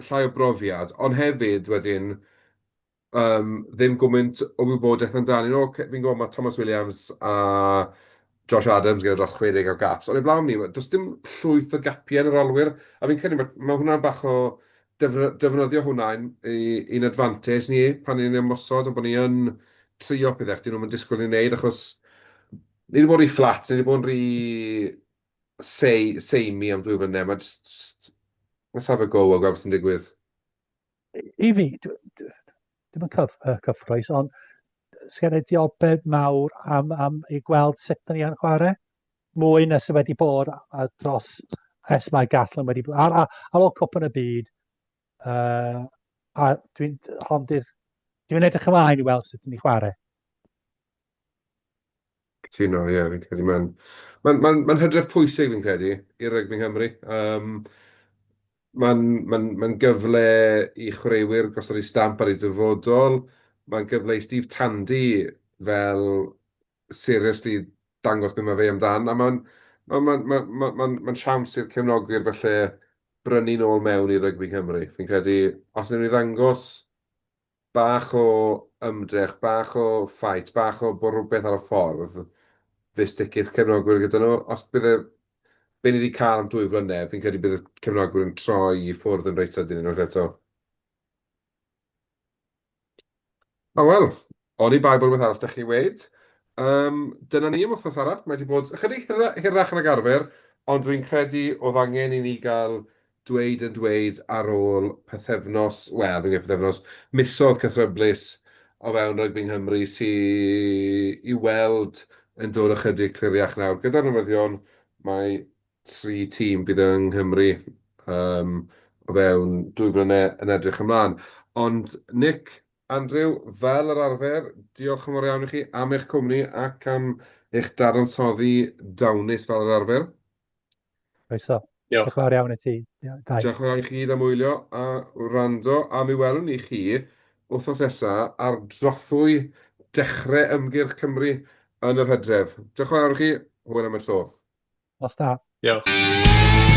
llai o brofiad, ond hefyd wedyn um, ddim gymaint o wybodaeth amdanyn nhw. Ocê, fi'n gwybod mae Thomas Williams a Josh Adams gyda dros 60 o gaps, ond heblaw am 'ny, does dim llwyth o gapiau yn yr olwyr, a fi'n credu ma' ma' hwnna'n bach o defnyddio hwnna i'n advantage ni pan ni'n ymosod, a bod ni yn trio pethau dyn nhw'm yn disgwyl ni wneud, achos ni wedi bod rhy fflat, ni wedi bod yn rhy samey am 2 flynedd, mae jyst, jyst, let's have a go a gweld beth sy'n digwydd. I fi, dim yn cyff, cyffroes, ond sgen i diolbed mawr am, am i gweld sut da ni yn chwarae. Mwy na sydd wedi bod a, dros ers mae Gatland wedi bod. Ar, ar, ar ôl Cwpan y Byd, A dwi'n, hon di'r, dwi'n edrych ymlaen i weld sut ni'n chwarae. Cytuno, ie, fi'n credu mae'n mae'n mae'n mae'n hydref pwysig, fi'n credu, i rygbi Nghymru. Mae'n mae'n mae'n gyfle i chwaraewyr gosod eu stamp ar eu dyfodol. Mae'n gyfle i Steve Tandy fel seriously dangos be mae fe amdan. A mae'n mae'n mae'n mae'n mae'n mae'n mae'n siawns i'r cefnogwyr falle brynu nôl mewn i rygbi Cymru. Fi'n credu, os wnawn ni ddangos bach o ymdrech, bach o fight, bach o bod rhywbeth ar y ffordd, fe sticith cefnogwyr gyda nhw. Os bydd e, be ni wedi cael am 2 flynedd, fi'n credu bydd y cefnogwyr yn troi i ffwrdd yn reit sydyn unwaith eto. O wel, oni bai bod rhywbeth arall 'da chi weud. Dyna ni am wythnos arall. Mae wedi bod ychydig hirach nag arfer, ond dwi'n credu oedd angen i ni gael dweud yn dweud ar ôl pythefnos, wel, fi'n gweud pythefnos, misoedd cythryblus o fewn rygbi Nghymru sy i weld yn dod ychydig cliriach nawr. Gyda'r newyddion, mae tri tîm fydd yng Nghymru o fewn 2 flynedd yn edrych ymlaen. Ond Nick, Andrew, fel yr arfer, diolch yn fawr iawn i chi am eich cwmni ac am eich dadansoddi dawnus fel yr arfer. Croeso. Diolch. Diolch yn fawr iawn i ti. Dau. Diolch yn fawr iawn i chi gyd am wylio a wrando, a mi welwn ni chi wythnos nesa ar drothwy dechrau ymgyrch Cymru yn yr hydref. Diolch yn fawr iawn i chi, hwyl am y tro. Nos da. Diolch.